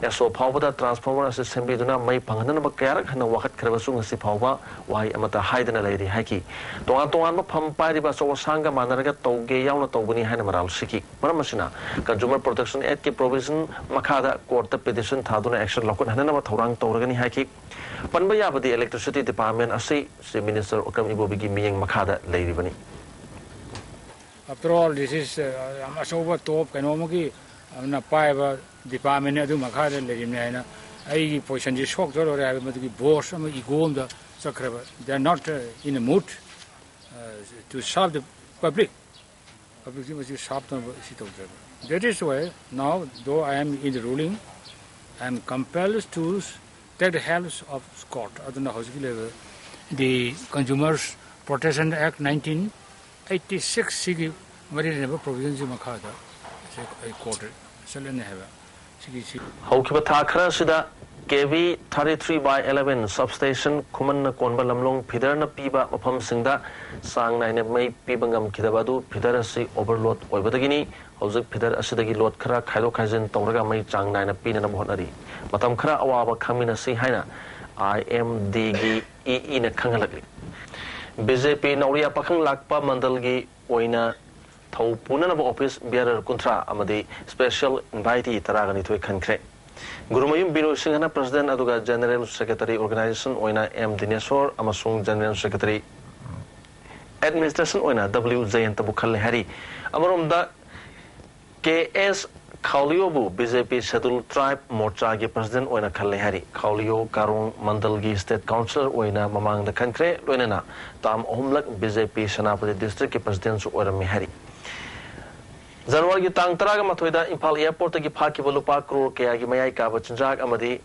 ꯑꯦꯁ ꯑꯣ ꯐꯥꯎꯕꯗ transformer ꯑꯁꯤ ꯁꯦꯝꯕꯤꯗꯨꯅ ꯃꯩ ꯐꯪꯍꯟꯅꯅꯕ ꯀꯌꯥꯔꯛ ꯍꯟꯅ ꯋꯥꯀꯠꯈ꯭ꯔꯕꯁꯨ ꯉꯁꯤ ꯐꯥꯎꯕ ꯋꯥꯍꯩ ꯑꯃꯠꯇ ꯍꯥꯏꯗꯅ ꯂꯩꯔꯤ ꯍꯥꯏꯈꯤ꯫ ꯇꯣꯉꯥꯟ ꯇꯣꯉꯥꯟꯕ ꯐꯝ ꯄꯥꯏꯔꯤꯕ ꯑꯆꯧ ꯑꯁꯥꯡꯒ ꯃꯥꯟꯅꯔꯒ ꯇꯧꯒꯦ ꯌꯥꯎꯅ ꯇꯧꯕꯅꯤ ꯍꯥꯏꯅ ꯃꯔꯥꯜ ꯁꯤꯈꯤ꯫ ꯃꯔꯝ ꯑꯁꯤꯅ, Consumer Protection Act ꯀꯤ provision ꯃꯈꯥꯗ court ꯇ petition ꯊꯥꯗꯨꯅ action ꯂꯧꯈꯠꯍꯟꯅꯅꯕ ꯊꯧꯔꯥꯡ ꯇꯧꯔꯒꯅꯤ ꯍꯥꯏꯈꯤ꯫ ꯄꯟꯕ ꯌꯥꯕꯗꯤ, Electricity Department ꯑꯁꯤ Chief Minister ꯑꯣꯀ꯭ꯔꯝ ꯏꯕꯣꯕꯤꯒꯤ ꯃꯤꯠꯌꯦꯡ ꯃꯈꯥꯗ ꯂꯩꯔꯤꯕꯅꯤ꯫ After all, this is, uh, ꯌꯥꯝ ꯑꯆꯧꯕ top ꯀꯩꯅꯣ ꯑꯃꯒꯤ, ꯑꯃꯅ ꯄꯥꯏꯕ department ꯅꯤ, ꯑꯗꯨ ꯃꯈꯥꯗ ꯂꯩꯔꯤꯕꯅꯤ ꯍꯥꯏꯅ ꯑꯩꯒꯤ position ꯁꯤ ꯁꯣꯛꯇ ꯂꯣꯏꯔꯦ ꯍꯥꯏꯕ ꯃꯗꯨꯒꯤ boast ꯑꯃ, ego ꯑꯃꯗ ꯆꯠꯈ꯭ꯔꯕ꯫ They are not, uh, in a mood, uh, to serve the public. ꯄꯕ꯭ꯂꯤꯛꯁꯤ ꯃꯁꯤ ꯁꯥꯞꯇꯅꯕ ꯁꯤ ꯇꯧꯖꯕ꯫ That is why now, though I am in the ruling, I am compelled to take the help of court. ꯑꯗꯨꯅ ꯍꯧꯖꯤꯛꯀꯤ ꯂꯩꯔꯤꯕ the Consumers Protection Act nineteen eighty six ꯁꯤꯒꯤ ꯃꯔꯤ ꯂꯩꯅꯕ ꯄ꯭ꯔꯣꯕꯤꯖꯟꯁꯤ ꯃꯈꯥꯗ ꯁꯤ ꯑꯩ ꯀꯣꯔꯠꯇ ꯆꯠꯂꯅꯤ ꯍꯥꯏꯕ꯫ ꯁꯤꯒꯤꯁꯤ ꯍꯧꯈꯤꯕ ꯊꯥ ꯈꯔ ꯑꯁꯤꯗ K V thirty three by eleven substation ꯈꯨꯃꯟꯅ ꯀꯣꯟꯕ ꯂꯝꯂꯣꯡ ꯐꯤꯗꯔꯅ ꯄꯤꯕ ꯃꯐꯝꯁꯤꯡꯗ ꯆꯥꯡ ꯅꯥꯏꯅ ꯃꯩ ꯄꯤꯕ ꯉꯝꯈꯤꯗꯕ ꯑꯗꯨ ꯐꯤꯗꯔ ꯑꯁꯤ ꯑꯣꯚꯔꯂꯣꯗ ꯑꯣꯏꯕꯗꯒꯤꯅꯤ꯫ ꯍꯧꯖꯤꯛ ꯐꯤꯗꯔ ꯑꯁꯤꯗꯒꯤ ꯂꯣꯗ ꯈꯔ ꯈꯥꯏꯗꯣꯛ ꯈꯥꯏꯖꯤꯟ ꯇꯧꯔꯒ ꯃꯩ ꯆꯥꯡ ꯅꯥꯏꯅ ꯄꯤꯅꯅꯕ ꯍꯣꯠꯅꯔꯤ꯫ ꯃꯇꯝ ꯈꯔ ꯑꯋꯥꯕ ꯈꯪꯃꯤꯟꯅꯁꯤ ꯍꯥꯏꯅ ꯑꯥꯏ ꯑꯦꯝ ꯗꯤꯒꯤ ꯏ ꯏꯅ ꯈꯪꯍꯜꯂꯛꯂꯤ꯫ ꯕꯤ ꯖꯦ ꯄꯤ ꯅꯧꯔꯤꯌꯥ ꯄꯥꯈꯪ ꯂꯥꯛꯄ ꯃꯟꯗꯜꯒꯤ ꯑꯣꯏꯅ ꯊꯧ ꯄꯨꯅꯅꯕ ꯑꯣꯐꯤꯁ ꯕꯤꯌꯥꯔꯔ ꯀꯨꯟꯊ꯭ꯔꯥ ꯑꯃꯗꯤ ꯁ꯭ꯄꯦꯁꯦꯜ ꯏꯟꯚꯥꯏꯇꯤ ꯇꯔꯥꯒ ꯅꯤꯊꯣꯏ ꯈꯟꯈ꯭ꯔꯦ꯫ ꯒꯨꯔꯨꯃꯌꯨꯝ ꯕꯤꯅꯣꯏ ꯁꯤꯡꯍꯅ ꯄ꯭ꯔꯁꯤꯗꯦꯟ ꯑꯗꯨꯒ ꯖꯦꯅꯦꯔꯦꯜ ꯁꯦꯀ꯭ꯔꯦꯇꯔꯤ ꯑꯣꯔꯒꯅꯥꯏꯖꯦꯁꯟ ꯑꯣꯏꯅ ꯑꯦꯝ ꯗꯤꯅꯦꯁꯣꯔ ꯑꯃꯁꯨꯡ ꯖꯦꯅꯦꯔꯦꯜ ꯁꯦꯀ꯭ꯔꯦꯇꯔꯤ ꯑꯦꯗꯃꯤꯅꯤꯁꯇ꯭ꯔꯦꯁꯟ ꯑꯣꯏꯅ ꯗꯕ꯭ꯂꯤꯎ ꯖꯌꯟꯇꯕꯨ ꯈꯜꯂꯦ ꯍꯥꯏꯔꯤ꯫ ꯑꯃꯔꯣꯝꯗ ꯀꯦ ꯑꯦꯁ ꯈꯥꯎꯂꯤꯌꯣꯕꯨ ꯕꯤ ꯖꯦ ꯄꯤ ꯁꯦꯗꯨꯜ ꯇ꯭ꯔꯥꯏꯕ ꯃꯣꯔꯆꯥꯒꯤ ꯄ꯭ꯔꯁꯤꯗꯦꯟ ꯑꯣꯏꯅ ꯈꯜꯂꯦ ꯍꯥꯏꯔꯤ꯫ ꯈꯥꯎꯂꯤꯌꯣ ꯀꯥꯔꯣꯡ ꯃꯟꯗꯜꯒꯤ ꯁ꯭ꯇꯦꯠ ꯀꯥꯎꯟꯁꯤꯂꯔ ꯑꯣꯏꯅ ꯃꯃꯥꯡꯗ ꯈꯟꯈ꯭ꯔꯦ, ꯂꯣꯏꯅꯅ ꯇꯥꯝ ꯑꯍꯨꯝꯂꯛ ꯕꯤ ꯖꯦ ꯄꯤ ꯁꯦꯅꯥꯄꯇꯤ ꯗꯤꯁꯇ꯭ꯔꯤꯛꯀꯤ ꯄ꯭ꯔꯁꯤꯗꯦꯟꯁꯨ ꯑꯣꯏꯔꯝꯃꯤ ꯍꯥꯏꯔꯤ꯫ ꯖꯅꯋꯥꯔꯤꯒꯤ ꯇꯥꯡ ꯇꯔꯥꯒ ꯃꯥꯊꯣꯏꯗ ꯏꯝꯐꯥꯜ ꯑꯦꯌꯔꯄꯣꯔꯠꯇꯒꯤ ꯐꯥꯈꯤꯕ ꯂꯨꯄꯥ ꯀ꯭ꯔꯣꯔ ꯀꯌꯥꯒꯤ ꯃꯌꯥꯏ ꯀꯥꯕ ꯆꯤꯟꯖꯥꯛ ꯑꯃꯗꯤ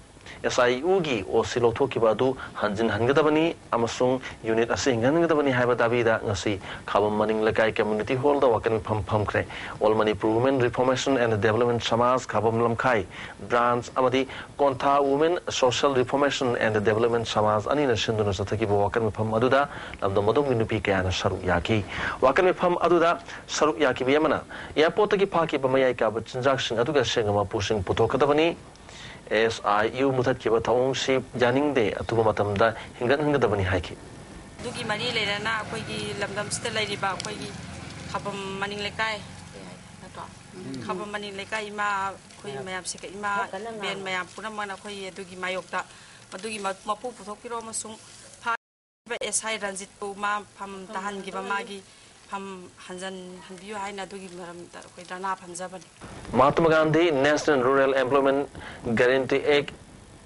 ꯑꯦꯁ ꯑꯥꯏ ꯌꯨꯒꯤ ꯑꯣ ꯁꯤ ꯂꯧꯊꯣꯛꯈꯤꯕ ꯑꯗꯨ ꯍꯟꯖꯤꯟꯍꯟꯒꯗꯕꯅꯤ ꯑꯃꯁꯨꯡ ꯌꯨꯅꯤꯠ ꯑꯁꯤ ꯍꯤꯡꯍꯟꯒꯗꯕꯅꯤ ꯍꯥꯏꯕ ꯗꯥꯕꯤꯗ ꯉꯁꯤ ꯈꯥꯕꯝ ꯃꯅꯤꯡ ꯂꯩꯀꯥꯏ ꯀꯝꯃ꯭ꯌꯨꯅꯤꯇꯤ ꯍꯣꯜꯗ ꯋꯥꯀꯠ ꯃꯤꯐꯝ ꯐꯝꯈ꯭ꯔꯦ꯫ All Manipur Women Reformation and Development ꯁꯃꯥꯖ ꯈꯥꯕꯝ ꯂꯝꯈꯥꯏ ꯕ꯭ꯔꯥꯟꯆ ꯑꯃꯗꯤ ꯀꯣꯟꯊꯥ Women Social Reformation and Development ꯁꯃꯥꯖ ꯑꯅꯤꯅ ꯁꯤꯟꯗꯨꯅ ꯆꯠꯊꯈꯤꯕ ꯋꯥꯀꯠ ꯃꯤꯐꯝ ꯑꯗꯨꯗ ꯂꯝꯗꯝ ꯑꯗꯨꯒꯤ ꯅꯨꯄꯤ ꯀꯌꯥꯅ ꯁꯔꯨꯛ ꯌꯥꯈꯤ꯫ ꯋꯥꯀꯠ ꯃꯤꯐꯝ ꯑꯗꯨꯗ ꯁꯔꯨꯛ ꯌꯥꯈꯤꯕ ꯑꯃꯅ ꯑꯦꯌꯔꯄꯣꯔꯠꯇꯒꯤ ꯐꯥꯈꯤꯕ ꯃꯌꯥꯏ ꯀꯥꯕ ꯆꯤꯟꯖꯥꯛꯁꯤꯡ ꯑꯗꯨꯒꯤ ꯑꯁꯦꯡꯕ ꯃꯄꯨꯁꯤꯡ ꯄꯨꯊꯣꯛꯀꯗꯕꯅꯤ꯫ ꯑꯦꯁ ꯑꯥꯏ ꯌꯨ ꯃꯨꯊꯠꯈꯤꯕ ꯊꯧꯑꯣꯡꯁꯤ ꯌꯥꯅꯤꯡꯗꯦ, ꯑꯊꯨꯕ ꯃꯇꯝꯗ ꯍꯤꯡꯒꯠꯍꯟꯒꯗꯕꯅꯤ ꯍꯥꯏꯈꯤ꯫ ꯑꯗꯨꯒꯤ ꯃꯔꯤ ꯂꯩꯅꯅ ꯑꯩꯈꯣꯏꯒꯤ ꯂꯝꯗꯝꯁꯤꯗ ꯂꯩꯔꯤꯕ ꯑꯩꯈꯣꯏꯒꯤ ꯈꯥꯕꯝ ꯃꯅꯤꯡ ꯂꯩꯀꯥꯏ, ꯀꯩ ꯍꯥꯏ ꯅꯠꯇ꯭ꯔꯣ? ꯈꯥꯕꯝ ꯃꯅꯤꯡ ꯂꯩꯀꯥꯏ ꯏꯃꯥ, ꯑꯩꯈꯣꯏ ꯃꯌꯥꯝꯁꯦ, ꯏꯃꯥ ꯏꯕꯦꯟ ꯃꯌꯥꯝ ꯄꯨꯝꯅꯃꯛꯅ ꯑꯩꯈꯣꯏ ꯑꯗꯨꯒꯤ ꯃꯥꯌꯣꯛꯇ ꯃꯗꯨꯒꯤ ꯃ- ꯃꯄꯨ ꯄꯨꯊꯣꯛꯄꯤꯔꯣ ꯑꯃꯁꯨꯡ ꯐꯥꯔꯤꯕ ꯑꯦꯁ ꯑꯥꯏ ꯔꯟꯖꯤꯠꯄꯨ ꯃꯥ ꯐꯝ ꯇꯥꯍꯟꯈꯤꯕ, ꯃꯥꯒꯤ ꯐꯝ ꯍꯟꯖꯟꯍꯟꯕꯤꯌꯨ ꯍꯥꯏꯅ ꯑꯗꯨꯒꯤ ꯃꯔꯝꯗ ꯑꯩꯈꯣꯏ ꯙꯔꯅꯥ ꯐꯝꯖꯕꯅꯤ꯫ Mahatma Gandhi national rural ꯑꯦꯝꯄ꯭ꯂꯣꯏꯃꯦꯟꯠ guarantee ꯑꯦꯛ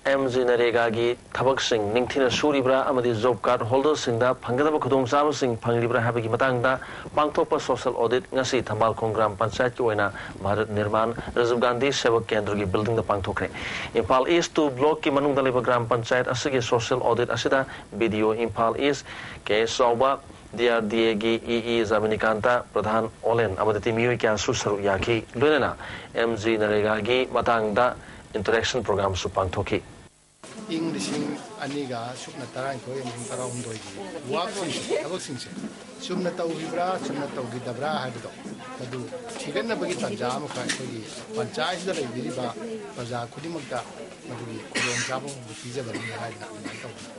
ꯑꯦꯝ ꯖꯤ ꯅꯔꯦꯒꯥꯒꯤ ꯊꯕꯛꯁꯤꯡ ꯅꯤꯡꯊꯤꯅ ꯁꯨꯔꯤꯕ꯭ꯔꯥ ꯑꯃꯗꯤ ꯖꯣꯕ ꯀꯥꯔꯗ ꯍꯣꯜꯗꯔꯁꯤꯡꯗ ꯐꯪꯒꯗꯕ ꯈꯨꯗꯣꯡꯆꯥꯕꯁꯤꯡ ꯐꯪꯂꯤꯕ꯭ꯔꯥ ꯍꯥꯏꯕꯒꯤ ꯃꯇꯥꯡꯗ ꯄꯥꯡꯊꯣꯛꯄ ꯁꯣꯁꯦꯜ ꯑꯣꯗꯤꯠ ꯉꯁꯤ ꯊꯝꯕꯥꯜꯈꯣꯡ ꯒ꯭ꯔꯥꯝ ꯄꯟꯆꯥꯌꯠꯀꯤ ꯑꯣꯏꯅ ꯚꯥꯔꯠ ꯅꯤꯔꯃꯥꯟ ꯔꯥꯖꯤꯕ ꯒꯥꯟꯙꯤ ꯁꯦꯕꯛ ꯀꯦꯟꯗ꯭ꯔꯒꯤ ꯕꯤꯜꯗꯤꯡꯗ ꯄꯥꯡꯊꯣꯛꯈ꯭ꯔꯦ꯫ ꯏꯝꯐꯥꯜ ꯏꯁ ꯇꯨ ꯕ꯭ꯂꯣꯛꯀꯤ ꯃꯅꯨꯡꯗ ꯂꯩꯕ ꯒ꯭ꯔꯥꯝ ꯄꯟꯆꯥꯌꯠ ꯑꯁꯤꯒꯤ ꯁꯣꯁꯦꯜ ꯑꯣꯗꯤꯠ ꯑꯁꯤꯗ ꯕꯤ ꯗꯤ ꯑꯣ ꯏꯝꯐꯥꯜ ꯏꯁ ꯀꯦ ꯑꯦꯁ ꯆꯥꯎꯕ, ꯗꯤ ꯑꯥꯔ ꯗꯤ ꯑꯦꯒꯤ ꯏ ꯏ ꯖꯥꯃꯤꯅꯤꯀꯥꯟꯇ, ꯄ꯭ꯔꯙꯥꯟ ꯑꯣꯂꯦꯟ ꯑꯃꯗꯤ ꯃꯤꯑꯣꯏ ꯀꯌꯥꯁꯨ ꯁꯔꯨꯛ ꯌꯥꯈꯤ꯫ ꯂꯣꯏꯅꯅ ꯑꯦꯝ ꯖꯤ ꯅꯔꯦꯒꯥꯒꯤ ꯃꯇꯥꯡꯗ ꯏꯟꯇꯔꯦꯛꯁꯟ ꯄ꯭ꯔꯣꯒ꯭ꯔꯥꯝꯁꯨ ꯄꯥꯡꯊꯣꯛꯈꯤ꯫ ꯏꯪ ꯂꯤꯁꯤꯡ ꯑꯅꯤꯒ ꯁꯨꯞꯅ ꯇꯔꯥꯅꯤꯊꯣꯏ ꯑꯃꯁꯨꯡ ꯇꯔꯥꯍꯨꯝꯗꯣꯏꯒꯤ ꯋꯥꯛꯁꯤꯡꯁꯦ, ꯊꯕꯛꯁꯤꯡꯁꯦ ꯆꯨꯝꯅ ꯇꯧꯈꯤꯕ꯭ꯔꯥ, ꯆꯨꯝꯅ ꯇꯧꯈꯤꯗꯕ꯭ꯔꯥ ꯍꯥꯏꯕꯗꯣ ꯃꯗꯨ ꯊꯤꯒꯠꯅꯕꯒꯤ ꯇꯥꯟꯖꯥ ꯑꯃꯈꯛ ꯑꯩꯈꯣꯏꯒꯤ ꯄꯟꯆꯥꯌꯠꯁꯤꯗ ꯂꯩꯕꯤꯔꯤꯕ ꯄ꯭ꯔꯖꯥ ꯈꯨꯗꯤꯡꯃꯛꯇ ꯃꯗꯨꯒꯤ ꯈꯨꯗꯣꯡꯆꯥꯕ ꯑꯃ ꯄꯤꯖꯕꯅꯤ ꯍꯥꯏꯗꯅ ꯑꯗꯨꯃꯥꯏꯅ ꯇꯧꯕꯅꯤ꯫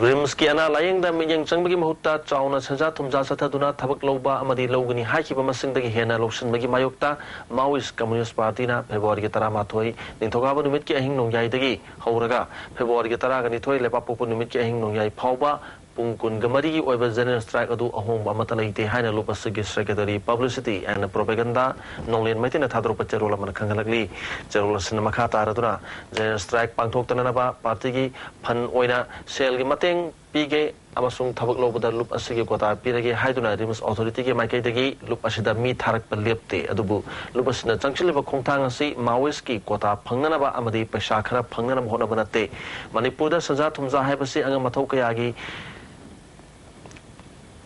ꯔꯤꯝꯁꯀꯤ ꯑꯅꯥ ꯂꯥꯌꯦꯡꯗ ꯃꯤꯠꯌꯦꯡ ꯆꯪꯕꯒꯤ ꯃꯍꯨꯠꯇ ꯆꯥꯎꯅ ꯁꯦꯟꯖꯥ ꯊꯨꯝꯖꯥ ꯆꯠꯊꯗꯨꯅ ꯊꯕꯛ ꯂꯧꯕ ꯑꯃꯗꯤ ꯂꯧꯒꯅꯤ ꯍꯥꯏꯈꯤꯕ ꯃꯁꯤꯡꯗꯒꯤ ꯍꯦꯟꯅ ꯂꯧꯁꯤꯟꯕꯒꯤ ꯃꯥꯌꯣꯛꯇ ꯃꯥꯋꯤꯁ ꯀꯝꯃꯨꯅꯤꯁ ꯄꯥꯔꯇꯤꯅ ꯐꯦꯕ꯭ꯔꯨꯋꯥꯔꯤꯒꯤ ꯇꯔꯥꯃꯥꯊꯣꯏ, ꯅꯤꯡꯊꯧꯀꯥꯕ ꯅꯨꯃꯤꯠꯀꯤ ꯑꯍꯤꯡ ꯅꯣꯡꯌꯥꯏꯗꯒꯤ ꯍꯧꯔꯒ ꯐꯦꯕ꯭ꯔꯨꯋꯥꯔꯤꯒꯤ ꯇꯔꯥꯒ ꯅꯤꯊꯣꯏ, ꯂꯩꯕꯥꯛꯄꯣꯛꯄ ꯅꯨꯃꯤꯠꯀꯤ ꯑꯍꯤꯡ ꯅꯣꯡꯌꯥꯏ ꯐꯥꯎꯕ ꯄꯨꯡ ꯀꯨꯟꯒ ꯃꯔꯤꯒꯤ ꯑꯣꯏꯕ ꯖꯦꯅꯔꯦꯜ ꯁ꯭ꯇ꯭ꯔꯥꯏꯛ ꯑꯗꯨ ꯑꯍꯣꯡꯕ ꯑꯃꯠꯇ ꯂꯩꯇꯦ ꯍꯥꯏꯅ ꯂꯨꯞ ꯑꯁꯤꯒꯤ ꯁꯦꯀ꯭ꯔꯦꯇꯔꯤ ꯄꯕ꯭ꯂꯤꯁꯤꯇꯤ ꯑꯦꯟ ꯄ꯭ꯔꯣꯄꯦꯒꯟꯗꯥ ꯅꯣꯡꯂꯦꯟ ꯃꯩꯇꯩꯅ ꯊꯥꯗꯣꯔꯛꯄ ꯆꯦꯔꯣꯜ ꯑꯃꯅ ꯈꯪꯍꯜꯂꯛꯂꯤ꯫ ꯆꯦꯔꯣꯜ ꯑꯁꯤꯅ ꯃꯈꯥ ꯇꯥꯔꯗꯨꯅ ꯖꯦꯅꯔꯦꯜ ꯁ꯭ꯇ꯭ꯔꯥꯏꯛ ꯄꯥꯡꯊꯣꯛꯇꯅꯅꯕ ꯄꯥꯔꯇꯤꯒꯤ ꯐꯟ ꯑꯣꯏꯅ ꯁꯦꯜꯒꯤ ꯃꯇꯦꯡ ꯄꯤꯒꯦ ꯑꯃꯁꯨꯡ ꯊꯕꯛ ꯂꯧꯕꯗ ꯂꯨꯞ ꯑꯁꯤꯒꯤ ꯀꯣꯇꯥ ꯄꯤꯔꯒꯦ ꯍꯥꯏꯗꯨꯅ ꯔꯤꯝꯁ ꯑꯣꯊꯣꯔꯤꯇꯤꯒꯤ ꯃꯥꯏꯀꯩꯗꯒꯤ ꯂꯨꯞ ꯑꯁꯤꯗ ꯃꯤ ꯊꯥꯔꯛꯄ ꯂꯦꯞꯇꯦ꯫ ꯑꯗꯨꯕꯨ ꯂꯨꯞ ꯑꯁꯤꯅ ꯆꯪꯁꯤꯜꯂꯤꯕ ꯈꯣꯡꯊꯥꯡ ꯑꯁꯤ ꯃꯥꯋꯤꯁꯀꯤ ꯀꯣꯇꯥ ꯐꯪꯅꯅꯕ ꯑꯃꯗꯤ ꯄꯩꯁꯥ ꯈꯔ ꯐꯪꯅꯅꯕ ꯍꯣꯠꯅꯕ ꯅꯠꯇꯦ꯫ ꯃꯅꯤꯄꯨꯔꯗ ꯁꯦꯟꯖꯥ ꯊꯨꯝꯖꯥ ꯍꯥꯏꯕꯁꯤ ꯑꯉꯝ ꯑꯊꯧ ꯀꯌꯥꯒꯤ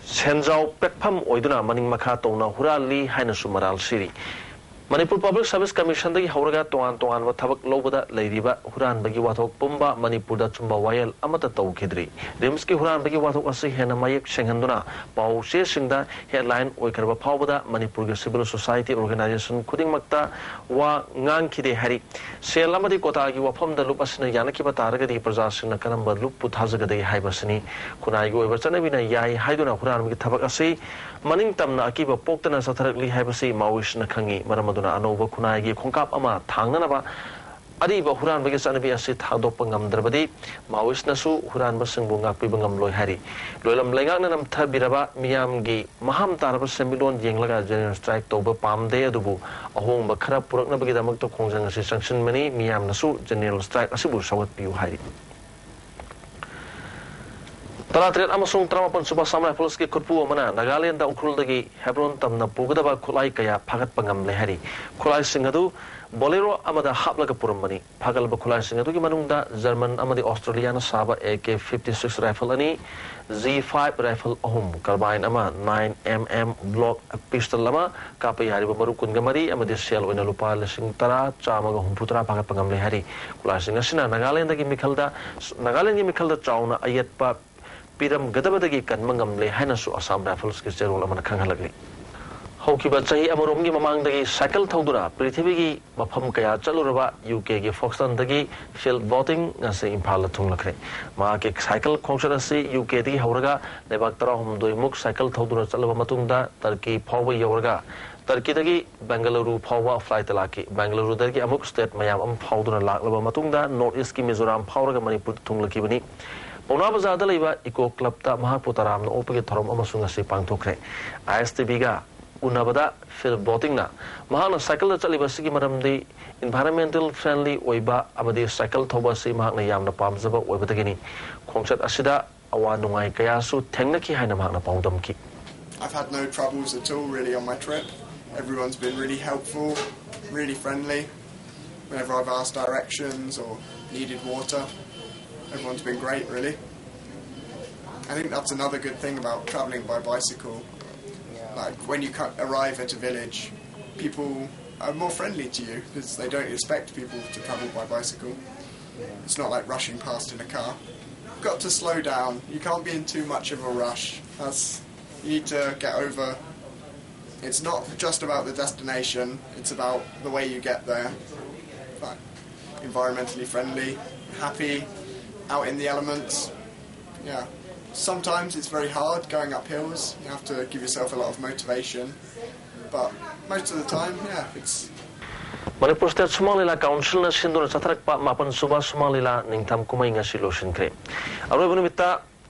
ꯁꯦꯟꯖꯥꯎ ꯄꯦꯠꯐꯝ ꯑꯣꯏꯗꯨꯅ ꯃꯅꯤꯡ ꯃꯈꯥ ꯇꯧꯅ ꯍꯨꯔꯥꯜꯂꯤ ꯍꯥꯏꯅꯁꯨ ꯃꯔꯥꯜ ꯁꯤꯔꯤ꯫ ꯃꯅꯤꯄꯨꯔ ꯄꯕ꯭ꯂꯤꯛ ꯁꯔꯚꯤꯁ ꯀꯃꯤꯁꯟꯗꯒꯤ ꯍꯧꯔꯒ ꯇꯣꯉꯥꯟ ꯇꯣꯉꯥꯟꯕ ꯊꯕꯛ ꯂꯧꯕꯗ ꯂꯩꯔꯤꯕ ꯍꯨꯔꯥꯟꯕꯒꯤ ꯋꯥꯊꯣꯛ ꯄꯨꯝꯕ ꯃꯅꯤꯄꯨꯔꯗ ꯑꯆꯨꯝꯕ ꯋꯥꯌꯦꯜ ꯑꯃꯠꯇ ꯇꯧꯈꯤꯗ꯭ꯔꯤ꯫ ꯔꯤꯝꯁꯀꯤ ꯍꯨꯔꯥꯟꯕꯒꯤ ꯋꯥꯊꯣꯛ ꯑꯁꯤ ꯍꯦꯟꯅ ꯃꯌꯦꯛ ꯁꯦꯡꯍꯟꯗꯨꯅ ꯄꯥꯎ ꯆꯦꯁꯤꯡꯗ ꯍꯦꯗꯂꯥꯏꯟ ꯑꯣꯏꯈ꯭ꯔꯕ ꯐꯥꯎꯕꯗ ꯃꯅꯤꯄꯨꯔꯒꯤ ꯁꯤꯚꯤꯜ ꯁꯣꯁꯥꯏꯇꯤ ꯑꯣꯔꯒꯅꯥꯏꯖꯦꯁꯟ ꯈꯨꯗꯤꯡꯃꯛꯇ ꯋꯥ ꯉꯥꯡꯈꯤꯗꯦ ꯍꯥꯏꯔꯤ꯫ ꯁꯦꯜ ꯑꯃꯗꯤ ꯀꯣꯇꯥꯒꯤ ꯋꯥꯐꯝꯗ ꯂꯨꯞ ꯑꯁꯤꯅ ꯌꯥꯅꯈꯤꯕ ꯇꯥꯔꯒꯗꯤ ꯄ꯭ꯔꯖꯥꯁꯤꯡꯅ ꯀꯔꯝꯕ ꯂꯨꯞꯄꯨ ꯊꯥꯖꯒꯗꯒꯦ ꯍꯥꯏꯕꯁꯤꯅꯤ꯫ ꯈꯨꯟꯅꯥꯏꯒꯤ ꯑꯣꯏꯕ ꯆꯠꯅꯕꯤꯅ ꯌꯥꯏ ꯍꯥꯏꯗꯨꯅ ꯍꯨꯔꯥꯟꯕꯒꯤ ꯊꯕꯛ ꯑꯁꯤ ꯃꯅꯤꯡ ꯇꯝꯅ ꯑꯀꯤꯕ ꯄꯣꯛꯇꯅ ꯆꯠꯊꯔꯛꯂꯤ ꯍꯥꯏꯕꯁꯤ ꯃꯥꯋꯤꯁꯅ ꯈꯪꯏ꯫ ꯃꯔꯝ ꯑꯗꯨꯅ ꯑꯅꯧꯕ ꯈꯨꯟꯅꯥꯏꯒꯤ ꯈꯣꯡꯀꯥꯞ ꯑꯃ ꯊꯥꯡꯅꯅꯕ ꯑꯔꯤꯕ ꯍꯨꯔꯥꯟꯕꯒꯤ ꯆꯠꯅꯕꯤ ꯑꯁꯤ ꯊꯥꯗꯣꯛꯄ ꯉꯝꯗ꯭ꯔꯕꯗꯤ ꯃꯥꯑꯣꯏꯁꯅꯁꯨ ꯍꯨꯔꯥꯟꯕꯁꯤꯡꯕꯨ ꯉꯥꯛꯄꯤꯕ ꯉꯝꯂꯣꯏ ꯍꯥꯏꯔꯤ꯫ ꯂꯣꯏꯂꯝ ꯂꯩꯉꯥꯛꯅ ꯅꯝꯊꯕꯤꯔꯕ ꯃꯤꯌꯥꯝꯒꯤ ꯃꯍꯥꯝ ꯇꯥꯔꯕ ꯁꯦꯟꯃꯤꯠꯂꯣꯟ ꯌꯦꯡꯂꯒ ꯖꯦꯅꯔꯦꯜ ꯁ꯭ꯇ꯭ꯔꯥꯏꯛ ꯇꯧꯕ ꯄꯥꯝꯗꯦ, ꯑꯗꯨꯕꯨ ꯑꯍꯣꯡꯕ ꯈꯔ ꯄꯨꯔꯛꯅꯕꯒꯤꯗꯃꯛꯇ ꯈꯣꯡꯖꯪ ꯑꯁꯤ ꯆꯪꯁꯤꯟꯕꯅꯤ꯫ ꯃꯤꯌꯥꯝꯅꯁꯨ ꯖꯦꯅꯔꯦꯜ ꯁ꯭ꯇ꯭ꯔꯥꯏꯛ ꯑꯁꯤꯕꯨ ꯁꯧꯒꯠꯄꯤꯌꯨ ꯍꯥꯏꯔꯤ꯫ ꯇꯔꯥꯇꯔꯦꯠ ꯑꯃꯁꯨꯡ ꯇꯔꯥꯃꯥꯄꯟ ꯁꯨꯕ ꯑꯁꯥꯝ ꯔꯥꯏꯐꯜꯁꯀꯤ ꯈꯨꯠꯄꯨ ꯑꯃꯅ ꯅꯥꯒꯥꯂꯦꯟꯗ ꯎꯈ꯭ꯔꯨꯜꯗꯒꯤ ꯍꯦꯕ꯭ꯔꯣꯟ ꯇꯝꯅ ꯄꯨꯒꯗꯕ ꯈꯨꯠꯂꯥꯏ ꯀꯌꯥ ꯐꯥꯒꯠꯄ ꯉꯝꯂꯦ ꯍꯥꯏꯔꯤ꯫ ꯈꯨꯠꯂꯥꯏꯁꯤꯡ ꯑꯗꯨ ꯕꯣꯂꯦꯔꯣ ꯑꯃꯗ ꯍꯥꯞꯂꯒ ꯄꯨꯔꯝꯕꯅꯤ꯫ ꯐꯥꯒꯠꯂꯕ ꯈꯨꯠꯂꯥꯏꯁꯤꯡ ꯑꯗꯨꯒꯤ ꯃꯅꯨꯡꯗ ꯖꯔꯃꯟ ꯑꯃꯗꯤ ꯑꯣꯁꯇ꯭ꯔꯦꯂꯤꯌꯥꯅ ꯁꯥꯕ A K fifty six rifle ꯑꯅꯤ, ꯖꯤ ꯐꯥꯏꯚ ꯔꯥꯏꯐꯜ ꯑꯍꯨꯝ, ꯀꯥꯔꯕꯥꯏꯟ ꯑꯃ, nine M M Glock pistol ꯑꯃ, ꯀꯥꯞꯄ ꯌꯥꯔꯤꯕ ꯃꯔꯨ ꯀꯨꯟꯒ ꯃꯔꯤ ꯑꯃꯗꯤ ꯁꯦꯜ ꯑꯣꯏꯅ ꯂꯨꯄꯥ ꯂꯤꯁꯤꯡ ꯇꯔꯥ ꯆꯥꯝꯃꯒ ꯍꯨꯝꯐꯨꯇꯔꯥ ꯐꯥꯒꯠꯄ ꯉꯝꯂꯦ ꯍꯥꯏꯔꯤ꯫ ꯈꯨꯠꯂꯥꯏꯁꯤꯡ ꯑꯁꯤꯅ ꯅꯥꯒꯥꯂꯦꯟꯗꯒꯤ ꯃꯤꯈꯜꯗ, ꯅꯥꯒꯥꯂꯦꯟꯒꯤ ꯃꯤꯈꯜꯗ ꯆꯥꯎꯅ ꯑꯌꯦꯠꯄ ꯄꯤꯔꯝꯒꯗꯕꯗꯒꯤ ꯀꯟꯕ ꯉꯝꯂꯦ ꯍꯥꯏꯅꯁꯨ ꯑꯁꯥꯝ ꯔꯥꯏꯐꯜꯁꯀꯤ ꯆꯦꯔꯣꯜ ꯑꯃꯅ ꯈꯪꯍꯜꯂꯛꯂꯤ꯫ ꯍꯧꯈꯤꯕ ꯆꯍꯤ ꯑꯃꯔꯣꯝꯒꯤ ꯃꯃꯥꯡꯗꯒꯤ ꯁꯥꯏꯀꯜ ꯊꯧꯗꯨꯅ ꯄ꯭ꯔꯤꯊꯤꯕꯤꯒꯤ ꯃꯐꯝ ꯀꯌꯥ ꯆꯠꯂꯨꯔꯕ ꯌꯨ ꯀꯦꯒꯤ ꯐꯣꯛꯁꯇꯟꯗꯒꯤ ꯐꯤꯜ ꯕꯣꯇꯤꯡ ꯉꯁꯤ ꯏꯝꯐꯥꯜꯗ ꯊꯨꯡꯂꯈ꯭ꯔꯦ꯫ ꯃꯍꯥꯛꯀꯤ ꯁꯥꯏꯀꯜ ꯈꯣꯡꯆꯠ ꯑꯁꯤ ꯌꯨ ꯀꯦꯗꯒꯤ ꯍꯧꯔꯒ ꯂꯩꯕꯥꯛ ꯇꯔꯥꯍꯨꯝꯗꯣꯏꯃꯨꯛ ꯁꯥꯏꯀꯜ ꯊꯧꯗꯨꯅ ꯆꯠꯂꯕ ꯃꯇꯨꯡꯗ ꯇꯔꯀꯤ ꯐꯥꯎꯕ ꯌꯧꯔꯒ ꯇꯔꯀꯤꯗꯒꯤ ꯕꯦꯡꯒꯂꯨꯔꯨ ꯐꯥꯎꯕ ꯐ꯭ꯂꯥꯏꯠꯇ ꯂꯥꯛꯈꯤ꯫ ꯕꯦꯡꯒꯂꯨꯔꯨꯗꯒꯤ ꯑꯃꯨꯛ ꯁ꯭ꯇꯦꯠ ꯃꯌꯥꯝ ꯑꯃ ꯐꯥꯎꯗꯨꯅ ꯂꯥꯛꯂꯕ ꯃꯇꯨꯡꯗ ꯅꯣꯔꯠ ꯏꯁ꯭ꯠꯀꯤ ꯃꯤꯖꯣꯔꯥꯝ ꯐꯥꯎꯔꯒ ꯃꯅꯤꯄꯨꯔꯗ ꯊꯨꯡꯂꯛꯈꯤꯕꯅꯤ꯫ ꯄꯥꯎꯅꯥ ꯕꯖꯥꯔꯗ ꯂꯩꯕ ꯏꯀꯣ ꯀ꯭ꯂꯕꯇ ꯃꯍꯥꯛꯄꯨ ꯇꯔꯥꯝꯅ ꯑꯣꯛꯄꯒꯤ ꯊꯧꯔꯝ ꯑꯃꯁꯨ ꯉꯁꯤ ꯄꯥꯡꯊꯣꯛꯈ꯭ꯔꯦ꯫ ꯑꯥꯏ ꯑꯦꯁ ꯇꯤ ꯚꯤꯒ ꯎꯅꯕꯗ ꯐꯤꯜ ꯕꯣꯇꯤꯡꯅ ꯃꯍꯥꯛꯅ ꯁꯥꯏꯀꯜꯗ ꯆꯠꯂꯤꯕ ꯑꯁꯤꯒꯤ ꯃꯔꯝꯗꯤ ꯏꯟꯚꯥꯏꯔꯟꯃꯦꯟꯇꯦꯜ ꯐ꯭ꯔꯦꯟꯗꯂꯤ ꯑꯣꯏꯕ ꯑꯃꯗꯤ ꯁꯥꯏꯀꯜ ꯊꯧꯕ ꯑꯁꯤ ꯃꯍꯥꯛꯅ ꯌꯥꯝꯅ ꯄꯥꯝꯖꯕ ꯑꯣꯏꯕꯗꯒꯤꯅꯤ꯫ ꯈꯣꯡꯆꯠ ꯑꯁꯤꯗ ꯑꯋꯥ ꯅꯨꯡꯉꯥꯏ ꯀꯌꯥꯁꯨ ꯊꯦꯡꯅꯈꯤ ꯍꯥꯏꯅ ꯃꯍꯥꯛꯅ ꯄꯥꯎꯗꯝꯈꯤ꯫ I've had no troubles at all really on my trip. Everyone's been really helpful, really friendly. Whenever I've asked directions or needed water, everyone's been great really. I think that's another good thing about travelling by bicycle. Like when you arrive at a village, people are more friendly to you because they don't expect people to travel by bicycle. It's not like rushing past in a car. You've got to slow down. You can't be in too much of a rush. That's you need to get over. It's not just about the destination. It's about the way you get there. Like environmentally friendly, happy, out in the elements. Yeah. Sometimes it's very hard going up hills. You have to give yourself a lot of motivation. But most of the time, yeah, it's Manipur state ꯁꯨꯃꯥꯡ ꯂꯤꯂꯥ ꯀꯥꯎꯟꯁꯤꯜꯅ ꯁꯤꯟꯗꯨꯅ ꯆꯠꯊꯔꯛꯄ ꯃꯥꯄꯟ ꯁꯨꯕ ꯁꯨꯃꯥꯡ ꯂꯤꯂꯥ ꯅꯤꯡꯊꯝ ꯀꯨꯝꯍꯩ ꯉꯁꯤ ꯂꯣꯏꯁꯤꯟꯈ꯭ꯔꯦ꯫ ꯑꯔꯣꯏꯕ ꯅꯨꯃꯤꯠꯇ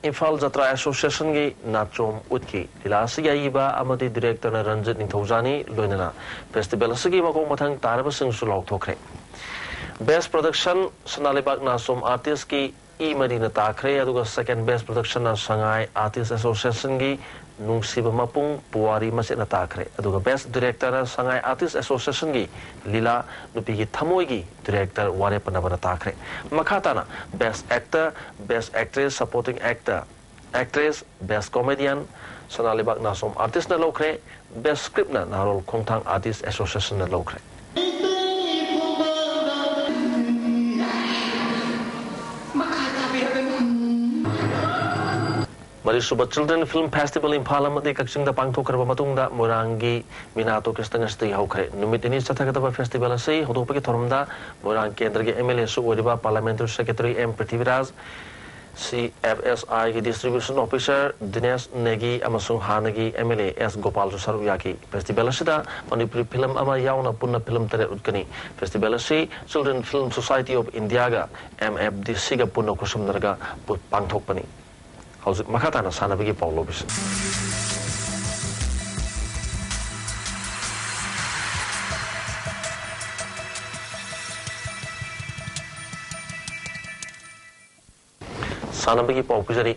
ꯏꯝꯐꯥꯜ ꯖꯇ꯭ꯔꯥ ꯑꯦꯁꯣꯁꯤꯌꯦꯁꯟꯒꯤ ꯅꯥꯆꯣꯝ ꯎꯠꯈꯤ꯫ ꯂꯤꯂꯥ ꯑꯁꯤꯒꯤ ꯑꯏꯕ ꯑꯃꯗꯤ ꯗꯤꯔꯦꯛꯇꯔꯅ ꯔꯟꯖꯤꯠ ꯅꯤꯡꯊꯧꯖꯥꯅꯤ, ꯂꯣꯏꯅꯅ ꯐꯦꯁꯇꯤꯚꯦꯜ ꯑꯁꯤꯒꯤ ꯃꯀꯣꯛ ꯃꯊꯪ ꯇꯥꯔꯕꯁꯤꯡꯁꯨ ꯂꯥꯎꯊꯣꯛꯈ꯭ꯔꯦ꯫ ꯕꯦꯁ ꯄ꯭ꯔꯗꯛꯁꯟ, ꯁꯅꯥ ꯂꯩꯕꯥꯛ ꯅꯥꯆꯣꯝ ꯑꯥꯔꯇꯤꯁꯀꯤ ꯏ ꯃꯔꯤꯅ ꯇꯥꯈ꯭ꯔꯦ, ꯑꯗꯨꯒ ꯁꯦꯀꯦꯟ ꯕꯦꯁ ꯄ꯭ꯔꯗꯛꯁꯟꯅ ꯁꯉꯥꯏ ꯑꯥꯔꯇꯤꯁ ꯑꯦꯁꯣꯁꯤꯌꯦꯁꯟꯒꯤ ꯅꯨꯡꯁꯤꯕ ꯃꯄꯨꯡ ꯄꯨꯋꯥꯔꯤ ꯃꯆꯦꯠꯅ ꯇꯥꯈ꯭ꯔꯦ, ꯑꯗꯨꯒ ꯕꯦꯁ ꯗꯤꯔꯦꯛꯇꯔꯅ ꯁꯉꯥꯏ ꯑꯥꯔꯇꯤꯁ ꯑꯦꯁꯣꯁꯤꯌꯦꯁꯟꯒꯤ ꯂꯤꯂꯥ ꯅꯨꯄꯤꯒꯤ ꯊꯃꯣꯏꯒꯤ ꯗꯤꯔꯦꯛꯇꯔ ꯋꯥꯔꯦꯞ ꯄꯅꯕꯅ ꯇꯥꯈ꯭ꯔꯦ꯫ ꯃꯈꯥ ꯇꯥꯅ ꯕꯦꯁ ꯑꯦꯛꯇꯔ, ꯕꯦꯁ ꯑꯦꯛꯇ꯭ꯔꯦꯁ, ꯁꯄꯣꯔꯇꯤꯡ ꯑꯦꯛꯇꯔ, ꯑꯦꯛꯇ꯭ꯔꯦꯁ, ꯕꯦꯁ ꯀꯣꯃꯦꯗꯤꯌꯟ, ꯁꯅꯥ ꯂꯩꯕꯥꯛ ꯅꯥꯆꯣꯝ ꯑꯥꯔꯇꯤꯁꯅ ꯂꯧꯈ꯭ꯔꯦ, ꯕꯦꯁ ꯁ꯭ꯀ꯭ꯔꯤꯞꯅ ꯅꯍꯥꯔꯣꯜ ꯈꯣꯡꯊꯥꯡ ꯑꯥꯔꯇꯤꯁ ꯑꯦꯁꯣꯁꯤꯌꯦꯁꯟꯅ ꯂꯧꯈ꯭ꯔꯦ꯫ ꯃꯔꯤꯁꯨꯕ ꯆꯤꯜꯗ꯭ꯔꯦꯟ ꯐꯤꯜꯝ ꯐꯦꯁꯇꯤꯚꯦꯜ ꯏꯝꯐꯥꯜ ꯑꯃꯗꯤ ꯀꯛꯆꯤꯡꯗ ꯄꯥꯡꯊꯣꯛꯈ꯭ꯔꯕ ꯃꯇꯨꯡꯗ ꯃꯣꯏꯔꯥꯡꯒꯤ ꯃꯤꯅꯥꯇꯣ ꯀ꯭ꯔꯤꯁꯅ ꯉꯁꯤꯗꯒꯤ ꯍꯧꯈ꯭ꯔꯦ꯫ ꯅꯨꯃꯤꯠ ꯅꯤꯅꯤ ꯆꯠꯊꯒꯗꯕ ꯐꯦꯁꯇꯤꯚꯦꯜ ꯑꯁꯤ ꯍꯧꯗꯣꯛꯄꯒꯤ ꯊꯧꯔꯝꯗ ꯃꯣꯏꯔꯥꯡ ꯀꯦꯟꯗ꯭ꯔꯒꯤ ꯑꯦꯝ ꯑꯦꯜ ꯑꯦꯁꯨ ꯑꯣꯏꯔꯤꯕ ꯄꯥꯔꯂꯥꯃꯦꯟꯇꯔꯤ secretary M Prithviraj, C F ꯑꯦꯁ ꯑꯥꯏꯒꯤ ꯗꯤꯁꯇ꯭ꯔꯤꯕ꯭ꯌꯨꯁꯟ ꯑꯣꯐꯤꯁꯔ ꯗꯤꯅꯦꯁ ꯅꯦꯒꯤ ꯑꯃꯁꯨꯡ ꯍꯥꯟꯅꯒꯤ ꯑꯦꯝ ꯑꯦꯜ ꯑꯦ ꯑꯦꯁ ꯒꯣꯄꯥꯜꯁꯨ ꯁꯔꯨꯛ ꯌꯥꯈꯤ꯫ ꯐꯦꯁꯇꯤꯚꯦꯜ ꯑꯁꯤꯗ ꯃꯅꯤꯄꯨꯔꯤ ꯐꯤꯂꯝ ꯑꯃ ꯌꯥꯎꯅ ꯄꯨꯟꯅ ꯐꯤꯂꯝ ꯇꯔꯦꯠ ꯎꯠꯀꯅꯤ꯫ ꯐꯦꯁꯇꯤꯚꯦꯜ ꯑꯁꯤ ꯆꯤꯜꯗ꯭ꯔꯦꯟ ꯐꯤꯂꯝ ꯁꯣꯁꯥꯏꯇꯤ ꯑꯣꯐ ꯏꯟꯗꯤꯌꯥꯒ ꯑꯦꯝ ꯑꯦꯐ ꯗꯤ ꯁꯤꯒ ꯄꯨꯟꯅ ꯈꯨꯠꯁꯝꯅꯔꯒ ꯄꯨ-, ꯄꯥꯡꯊꯣꯛꯄꯅꯤ꯫ ꯍꯧꯖꯤꯛ ꯃꯈꯥ ꯇꯥꯅ ꯁꯥꯟꯅꯕꯒꯤ ꯄꯥꯎ ꯂꯧꯕꯤꯁꯤ꯫ ꯁꯥꯟꯅꯕꯒꯤ ꯄꯥꯎ ꯄꯤꯖꯔꯤ꯫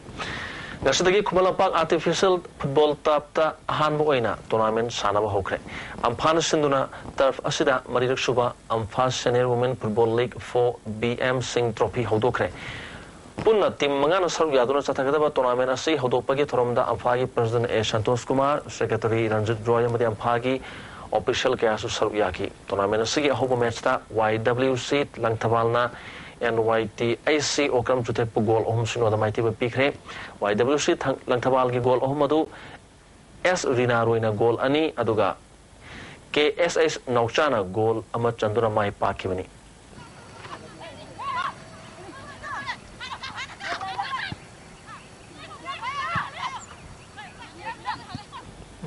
ꯉꯁꯤꯗꯒꯤ ꯈꯨꯃꯟ ꯂꯝꯄꯥꯛ ꯑꯥꯔꯇꯤꯐꯤꯁꯤꯌꯦꯜ ꯐꯨꯠꯕꯣꯜ ꯇꯔꯐꯇ ꯑꯍꯥꯟꯕ ꯑꯣꯏꯅ ꯇꯣꯔꯅꯥꯃꯦꯟ ꯁꯥꯟꯅꯕ ꯍꯧꯈ꯭ꯔꯦ꯫ ꯑꯝꯐꯥꯅ ꯁꯤꯟꯗꯨꯅ ꯇꯔꯐ ꯑꯁꯤꯗ ꯃꯔꯤꯔꯛ ꯁꯨꯕ AMFA senior women football league for B M Singh trophy ꯍꯧꯗꯣꯛꯈ꯭ꯔꯦ꯫ ꯄꯨꯟꯅ ꯇꯤꯝ ꯃꯉꯥꯅ ꯁꯔꯨꯛ ꯌꯥꯗꯨꯅ ꯆꯠꯊꯒꯗꯕ ꯇꯣꯔꯅꯥꯃꯦꯟ ꯑꯁꯤ ꯍꯧꯗꯣꯛꯄꯒꯤ ꯊꯧꯔꯝꯗ ꯑꯝꯐꯥꯒꯤ ꯄ꯭ꯔꯁꯤꯗꯦꯟ ꯑꯦ ꯁꯟꯇꯣꯁ ꯀꯨꯃꯥꯔ, ꯁꯦꯀ꯭ꯔꯦꯇꯔꯤ ꯔꯟꯖꯤꯠ ꯔꯣꯏ ꯑꯃꯗꯤ ꯑꯝꯐꯥꯒꯤ ꯑꯣꯐꯤꯁꯤꯌꯦꯜ ꯀꯌꯥꯁꯨ ꯁꯔꯨꯛ ꯌꯥꯈꯤ꯫ ꯇꯣꯔꯅꯥꯃꯦꯟ ꯑꯁꯤꯒꯤ ꯑꯍꯧꯕ ꯃꯦꯆꯇ ꯋꯥꯏ ꯗꯕ꯭ꯂꯤꯎ ꯁꯤ ꯂꯪꯊꯕꯥꯜꯅ N Y T H C Okram ꯆꯨꯊꯦꯛꯄꯨ goal ꯑꯍꯨꯝ ꯁꯤꯅꯣꯗ ꯃꯥꯏꯊꯤꯕ ꯄꯤꯈ꯭ꯔꯦ꯫ ꯋꯥꯏ ꯗꯕ꯭ꯂꯤꯎ ꯁꯤ ꯊꯪ-, ꯂꯪꯊꯕꯥꯜꯒꯤ ꯒꯣꯜ ꯑꯍꯨꯝ ꯑꯗꯨ ꯑꯦꯁ ꯔꯤꯅꯥꯔꯣꯏꯅ ꯒꯣꯜ ꯑꯅꯤ, ꯑꯗꯨꯒ ꯀꯦ ꯑꯦꯁ ꯑꯩꯆ ꯅꯥꯎꯆꯥꯅ ꯒꯣꯜ ꯑꯃ ꯆꯟꯗꯨꯅ ꯃꯥꯏ ꯄꯥꯛꯈꯤꯕꯅꯤ꯫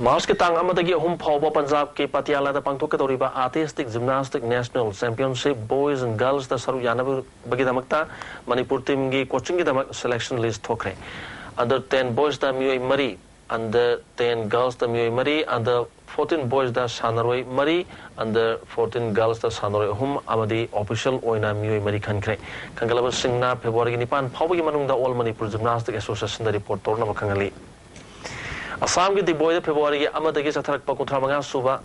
ꯃꯥꯔꯆꯀꯤ ꯇꯥꯡ ꯑꯃꯗꯒꯤ ꯑꯍꯨꯝ ꯐꯥꯎꯕ ꯄꯟꯖꯥꯕꯀꯤ ꯄꯇꯤꯌꯥꯂꯥꯗ ꯄꯥꯡꯊꯣꯛꯀꯗꯧꯔꯤꯕ Artistic Gymnastic National Championship Boys and Girlsꯇ ꯁꯔꯨꯛ ꯌꯥꯅꯕꯒꯤꯗꯃꯛꯇ ꯃꯅꯤꯄꯨꯔ teamꯒꯤ coachingꯒꯤꯗꯃꯛ selection list ꯊꯣꯛꯈ꯭ꯔꯦ꯫ Under ten Boysꯇ ꯃꯤꯑꯣꯏ ꯃꯔꯤ, Under ten Girlsꯇ ꯃꯤꯑꯣꯏ ꯃꯔꯤ, Under fourteen Boysꯇ ꯁꯥꯟꯅꯔꯣꯏ ꯃꯔꯤ, Under fourteen Girlsꯇ ꯁꯥꯟꯅꯔꯣꯏ ꯑꯍꯨꯝ ꯑꯃꯗꯤ official ꯑꯣꯏꯅ ꯃꯤꯑꯣꯏ ꯃꯔꯤ ꯈꯟꯈ꯭ꯔꯦ꯫ ꯈꯟꯒꯠꯂꯕꯁꯤꯡꯅ Februaryꯒꯤ ꯅꯤꯄꯥꯟ ꯐꯥꯎꯕꯒꯤ ꯃꯅꯨꯡꯗ All Manipur Gymnastic Associationꯗ report ꯇꯧꯅꯕ ꯈꯪꯍꯜꯂꯤ꯫ ꯑꯁꯥꯝꯒꯤ ꯗꯤꯕꯣꯏꯗ Februaryꯒꯤ ꯑꯃꯗꯒꯤ ꯆꯠꯊꯔꯛꯄ ꯀꯨꯟꯊ꯭ꯔꯥ ꯃꯉꯥ ꯁꯨꯕ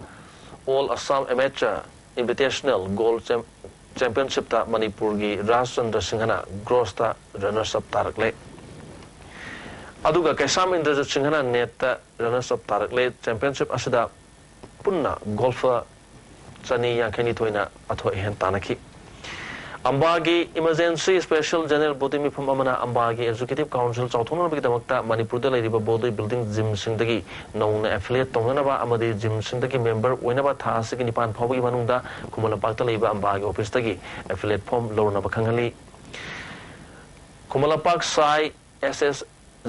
All Assam Amateur Invitational Gold Cham-, Championshipꯇ ꯃꯅꯤꯄꯨꯔꯒꯤ ꯔꯥꯖꯆꯟꯗ꯭ꯔ ꯁꯤꯡꯍꯅ grossꯇ runners up ꯇꯥꯔꯛꯂꯦ꯫ ꯑꯗꯨꯒ ꯀꯩꯁꯥꯝ ꯏꯟꯗ꯭ꯔꯖꯤꯠ ꯁꯤꯡꯍꯅ netꯇ runners up ꯇꯥꯔꯛꯂꯦ꯫ Championship ꯑꯁꯤꯗ ꯄꯨꯟꯅ golfer ꯆꯅꯤ ꯌꯥꯡꯈꯩ ꯅꯤꯊꯣꯏꯅ ꯑꯊꯣꯏ ꯑꯍꯦꯟ ꯇꯥꯟꯅꯈꯤ꯫ ꯑꯝꯕꯥꯒꯤ Emergency Special General Body ꯃꯤꯐꯝ ꯑꯃꯅ ꯑꯝꯕꯥꯒꯤ Executive Council ꯆꯥꯎꯊꯣꯛꯅꯕꯒꯤꯗꯃꯛꯇ ꯃꯅꯤꯄꯨꯔꯗ ꯂꯩꯔꯤꯕ body building gymꯁꯤꯡꯗꯒꯤ ꯅꯧꯅ affiliate ꯇꯧꯅꯅꯕ ꯑꯃꯗꯤ gymꯁꯤꯡꯗꯒꯤ member ꯑꯣꯏꯅꯕ ꯊꯥ ꯑꯁꯤꯒꯤ ꯅꯤꯄꯥꯟ ꯐꯥꯎꯕꯒꯤ ꯃꯅꯨꯡꯗ ꯈꯨꯃꯟ ꯂꯝꯄꯥꯛꯇ ꯂꯩꯕ ꯑꯝꯕꯥꯒꯤ officeꯇꯒꯤ affiliate form ꯂꯧꯅꯕ ꯈꯪꯍꯜꯂꯤ꯫ ꯈꯨꯃꯟ ꯂꯝꯄꯥꯛ ꯁꯥꯏ S S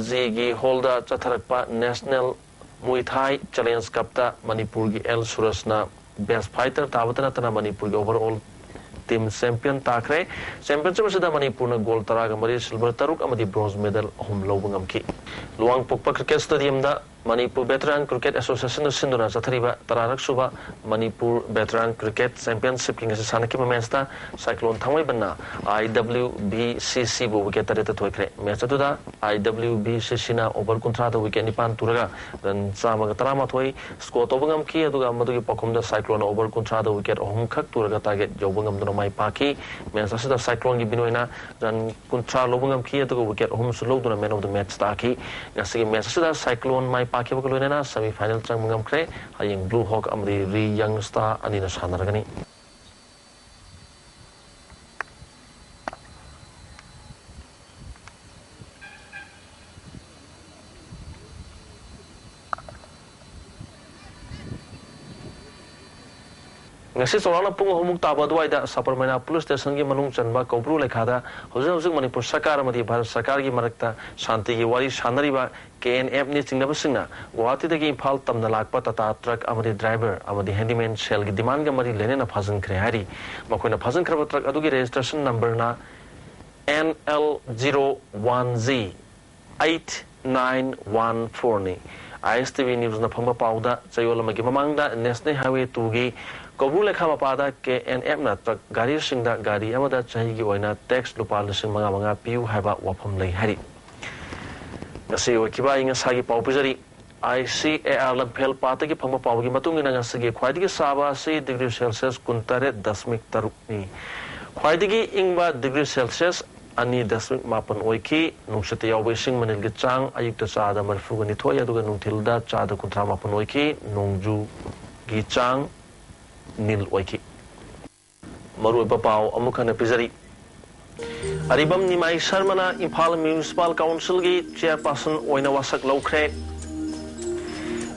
Gꯒꯤ hallꯗ ꯆꯠꯊꯔꯛꯄ National Muay Thai Challenge Cupꯇ ꯃꯅꯤꯄꯨꯔꯒꯤ L ꯁꯨꯔꯖꯅ best fighter ꯇꯥꯕꯇ ꯅꯠꯇꯅ ꯃꯅꯤꯄꯨꯔꯒꯤ overall team champion ꯇꯥꯈ꯭ꯔꯦ꯫ Championship ꯑꯁꯤꯗ ꯃꯅꯤꯄꯨꯔꯅ gold ꯇꯔꯥꯒ ꯃꯔꯤ, silver ꯇꯔꯨꯛ ꯑꯃꯗꯤ bronze medal ꯑꯍꯨꯝ ꯂꯧꯕ ꯉꯝꯈꯤ꯫ ꯂꯨꯋꯥꯡꯄꯣꯛꯄ Cricket Stadiumꯗ ꯃꯅꯤꯄꯨꯔ Veteran Cricket Associationꯅ ꯁꯤꯟꯗꯨꯅ ꯆꯠꯊꯔꯤꯕ ꯇꯔꯥꯔꯛ ꯁꯨꯕ ꯃꯅꯤꯄꯨꯔ Veteran Cricket Championshipꯀꯤ ꯉꯁꯤ ꯁꯥꯟꯅꯈꯤꯕ matchꯇ Cyclone ꯊꯥꯡꯃꯩꯕꯟꯅ I W B C Cꯕꯨ wicket ꯇꯔꯦꯠꯇ ꯊꯣꯏꯈ꯭ꯔꯦ꯫ Match ꯑꯗꯨꯗ I W B C Cꯅ over ꯀꯨꯟꯊ꯭ꯔꯥꯗ wicket ꯅꯤꯄꯥꯟ ꯇꯨꯔꯒ run ꯆꯥꯝꯃꯒ ꯇꯔꯥꯃꯥꯊꯣꯏ score ꯇꯧꯕ ꯉꯝꯈꯤ꯫ ꯑꯗꯨꯒ ꯃꯗꯨꯒꯤ ꯄꯥꯎꯈꯨꯝꯗ Cycloneꯅ over ꯀꯨꯟꯊ꯭ꯔꯥꯗ wicket ꯑꯍꯨꯝꯈꯛ ꯇꯨꯔꯒ target ꯌꯧꯕ ꯉꯝꯗꯨꯅ ꯃꯥꯏ ꯄꯥꯛꯈꯤ꯫ Match ꯑꯁꯤꯗ Cycloneꯒꯤ ꯕꯤꯅꯣꯏꯅ run ꯀꯨꯟꯊ꯭ꯔꯥ ꯂꯧꯕ ꯉꯝꯈꯤ, ꯑꯗꯨꯒ wicket ꯑꯍꯨꯝꯁꯨ ꯂꯧꯗꯨꯅ man of the match ꯇꯥꯈꯤ꯫ ꯉꯁꯤꯒꯤ match ꯑꯁꯤꯗ Cyclone ꯃꯥꯏ ꯄꯥꯛꯈꯤꯕꯒ ꯂꯣꯏꯅꯅ semi final ꯆꯪꯕ ꯉꯝꯈ꯭ꯔꯦ꯫ ꯍꯌꯦꯡ Blue Hawk ꯑꯃꯗꯤ Ri Young Star ꯑꯅꯤꯅ ꯁꯥꯟꯅꯔꯒꯅꯤ꯫ ꯉꯁꯤ ꯆꯥꯎꯔꯥꯛꯅ ꯄꯨꯡ ꯑꯍꯨꯝꯃꯨꯛ ꯇꯥꯕ ꯑꯗꯨꯋꯥꯏꯗ ꯁꯕꯔꯃꯩꯅꯥ ꯄꯨꯂꯤꯁ ꯁ꯭ꯇꯦꯁꯟꯒꯤ ꯃꯅꯨꯡ ꯆꯟꯕ ꯀꯧꯕ꯭ꯔꯨ ꯂꯩꯈꯥꯗ ꯍꯧꯖꯤꯛ ꯍꯧꯖꯤꯛ ꯃꯅꯤꯄꯨꯔ ꯁꯔꯀꯥꯔ ꯑꯃꯗꯤ ꯚꯥꯔꯠ ꯁꯔꯀꯥꯔꯒꯤ ꯃꯔꯛꯇ ꯁꯥꯟꯇꯤꯒꯤ ꯋꯥꯔꯤ ꯁꯥꯟꯅꯔꯤꯕ ꯀꯦ ꯑꯦꯟ ꯑꯦꯐꯅꯤ ꯆꯤꯡꯅꯕꯁꯤꯡꯅ ꯒꯨꯋꯥꯍꯥꯇꯤꯗꯒꯤ ꯏꯝꯐꯥꯜ ꯇꯝꯅ ꯂꯥꯛꯄ ꯇꯥꯇꯥ ꯇ꯭ꯔꯛ ꯑꯃꯗꯤ ꯗ꯭ꯔꯥꯏꯚꯔ ꯑꯃꯗꯤ ꯍꯦꯟꯗꯤꯃꯦꯟ ꯁꯦꯜꯒꯤ ꯗꯤꯃꯥꯟꯒ ꯃꯔꯤ ꯂꯩꯅꯅ ꯐꯥꯖꯤꯟꯈ꯭ꯔꯦ ꯍꯥꯏꯔꯤ꯫ ꯃꯈꯣꯏꯅ ꯐꯥꯖꯤꯟꯈ꯭ꯔꯕ ꯇ꯭ꯔꯛ ꯑꯗꯨꯒꯤ ꯔꯦꯖꯤꯁꯇ꯭ꯔꯦꯁꯟ ꯅꯝꯕꯔꯅ N L zero one G eight nine one ꯐꯣꯔꯅꯤ꯫ ꯑꯥꯏ ꯑꯦꯁ ꯇꯤ ꯚꯤ ꯅ꯭ꯌꯨꯁꯅ ꯐꯪꯕ ꯄꯥꯎꯗ, ꯆꯌꯣꯜ ꯑꯃꯒꯤ ꯃꯃꯥꯡꯗ ꯅꯦꯁꯅꯦꯜ ꯍꯥꯏꯋꯦ ꯇꯨꯒꯤ ꯀꯧꯕ꯭ꯔꯨ ꯂꯩꯈꯥ ꯃꯄꯥꯗ ꯀꯦ ꯑꯦꯟ ꯑꯦꯐꯅ ꯇ꯭ꯔꯛ ꯒꯥꯔꯤꯁꯤꯡꯗ ꯒꯥꯔꯤ ꯑꯃꯗ ꯆꯍꯤꯒꯤ ꯑꯣꯏꯅ ꯇꯦꯛꯁ ꯂꯨꯄꯥ ꯂꯤꯁꯤꯡ ꯃꯉꯥ ꯃꯉꯥ ꯄꯤꯌꯨ ꯍꯥꯏꯕ ꯋꯥꯐꯝ ꯂꯩ ꯍꯥꯏꯔꯤ꯫ ꯉꯁꯤ ꯑꯣꯏꯈꯤꯕ ꯑꯏꯪ ꯑꯁꯥꯒꯤ ꯄꯥꯎ ꯄꯤꯖꯔꯤ꯫ ꯑꯥꯏ ꯁꯤ ꯑꯦ ꯑꯥꯔ ꯂꯝꯐꯦꯜ ꯄꯥꯠꯇꯒꯤ ꯐꯪꯕ ꯄꯥꯎꯒꯤ ꯃꯇꯨꯡ ꯏꯟꯅ ꯉꯁꯤꯒꯤ ꯈ꯭ꯋꯥꯏꯗꯒꯤ ꯁꯥꯕ ꯑꯁꯤ ꯗꯤꯒ꯭ꯔꯤ ꯁꯦꯜꯁꯤꯌꯁ ꯀꯨꯟꯇꯔꯦꯠ ꯗꯁꯃꯤꯛ ꯇꯔꯨꯛꯅꯤ꯫ ꯈ꯭ꯋꯥꯏꯗꯒꯤ ꯏꯪꯕ ꯗꯤꯒ꯭ꯔꯤ ꯁꯦꯜꯁꯤꯌꯁ ꯑꯅꯤ ꯗꯁꯃꯤꯛ ꯃꯥꯄꯟ ꯑꯣꯏꯈꯤ꯫ ꯅꯨꯡꯁꯤꯠꯇ ꯌꯥꯎꯕ ꯏꯁꯤꯡ ꯃꯅꯤꯜꯒꯤ ꯆꯥꯡ ꯑꯌꯨꯛꯇ ꯆꯥꯗ ꯃꯔꯤꯐꯨꯒ ꯅꯤꯊꯣꯏ, ꯑꯗꯨꯒ ꯅꯨꯡꯊꯤꯜꯗ ꯆꯥꯗ ꯀꯨꯟꯊ꯭ꯔꯥ ꯃꯥꯄꯟ ꯑꯣꯏꯈꯤ꯫ ꯅꯣꯡꯖꯨꯒꯤ ꯆꯥꯡ ꯅꯤꯜ ꯑꯣꯏꯈꯤ꯫ ꯃꯔꯨꯑꯣꯏꯕ ꯄꯥꯎ ꯑꯃꯨꯛ ꯍꯟꯅ ꯄꯤꯖꯔꯤ꯫ ꯑꯔꯤꯕꯝ ꯅꯤꯃꯥꯏ ꯁꯔꯃꯅ ꯏꯝꯐꯥꯜ ꯃ꯭ꯌꯨꯅꯤꯁꯤꯄꯥꯜ ꯀꯥꯎꯟꯁꯤꯜꯒꯤ ꯆꯤꯌꯔꯄꯥꯔꯁꯟ ꯑꯣꯏꯅ ꯋꯥꯁꯛ ꯂꯧꯈ꯭ꯔꯦ꯫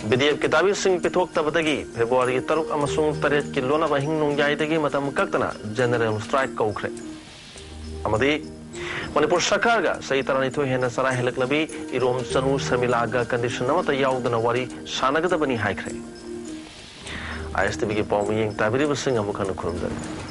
ꯕꯤ ꯗꯤ ꯑꯦꯐ ꯀꯤꯇꯥꯕꯤꯁꯤꯡ ꯄꯤꯊꯣꯛꯇꯕꯗꯒꯤ ꯐꯦꯕ꯭ꯔꯨꯋꯥꯔꯤ ꯇꯔꯨꯛ ꯑꯃꯁꯨꯡ ꯇꯔꯦꯠꯀꯤ ꯂꯣꯟꯅꯕ ꯑꯍꯤꯡ ꯅꯣꯡꯌꯥꯏꯗꯒꯤ ꯃꯇꯝ ꯀꯛꯇꯅ ꯖꯦꯅꯔꯦꯜ ꯁ꯭ꯇ꯭ꯔꯥꯏꯛ ꯀꯧꯈ꯭ꯔꯦ꯫ ꯑꯃꯗꯤ ꯃꯅꯤꯄꯨꯔ ꯁꯔꯀꯥꯔꯒ ꯆꯍꯤ ꯇꯔꯥꯅꯤꯊꯣꯏ ꯍꯦꯟꯅ ꯆꯔꯥ ꯍꯦꯜꯂꯛꯂꯕꯤ ꯏꯔꯣꯝ ꯆꯅꯨ ꯁꯔꯃꯤꯂꯥꯒ ꯀꯟꯗꯤꯁꯟ ꯑꯃꯠꯇ ꯌꯥꯎꯗꯅ ꯋꯥꯔꯤ ꯁꯥꯟꯅꯒꯗꯕꯅꯤ ꯍꯥꯏꯈ꯭ꯔꯦ꯫ ꯑꯥꯏ ꯑꯦꯁ ꯇꯤ ꯚꯤꯒꯤ ꯄꯥꯎ ꯃꯤꯠꯌꯦꯡ ꯇꯥꯕꯤꯔꯤꯕꯁꯤꯡ ꯑꯃꯨꯛ ꯍꯟꯅ ꯈꯨꯔꯨꯝꯖꯔꯤ꯫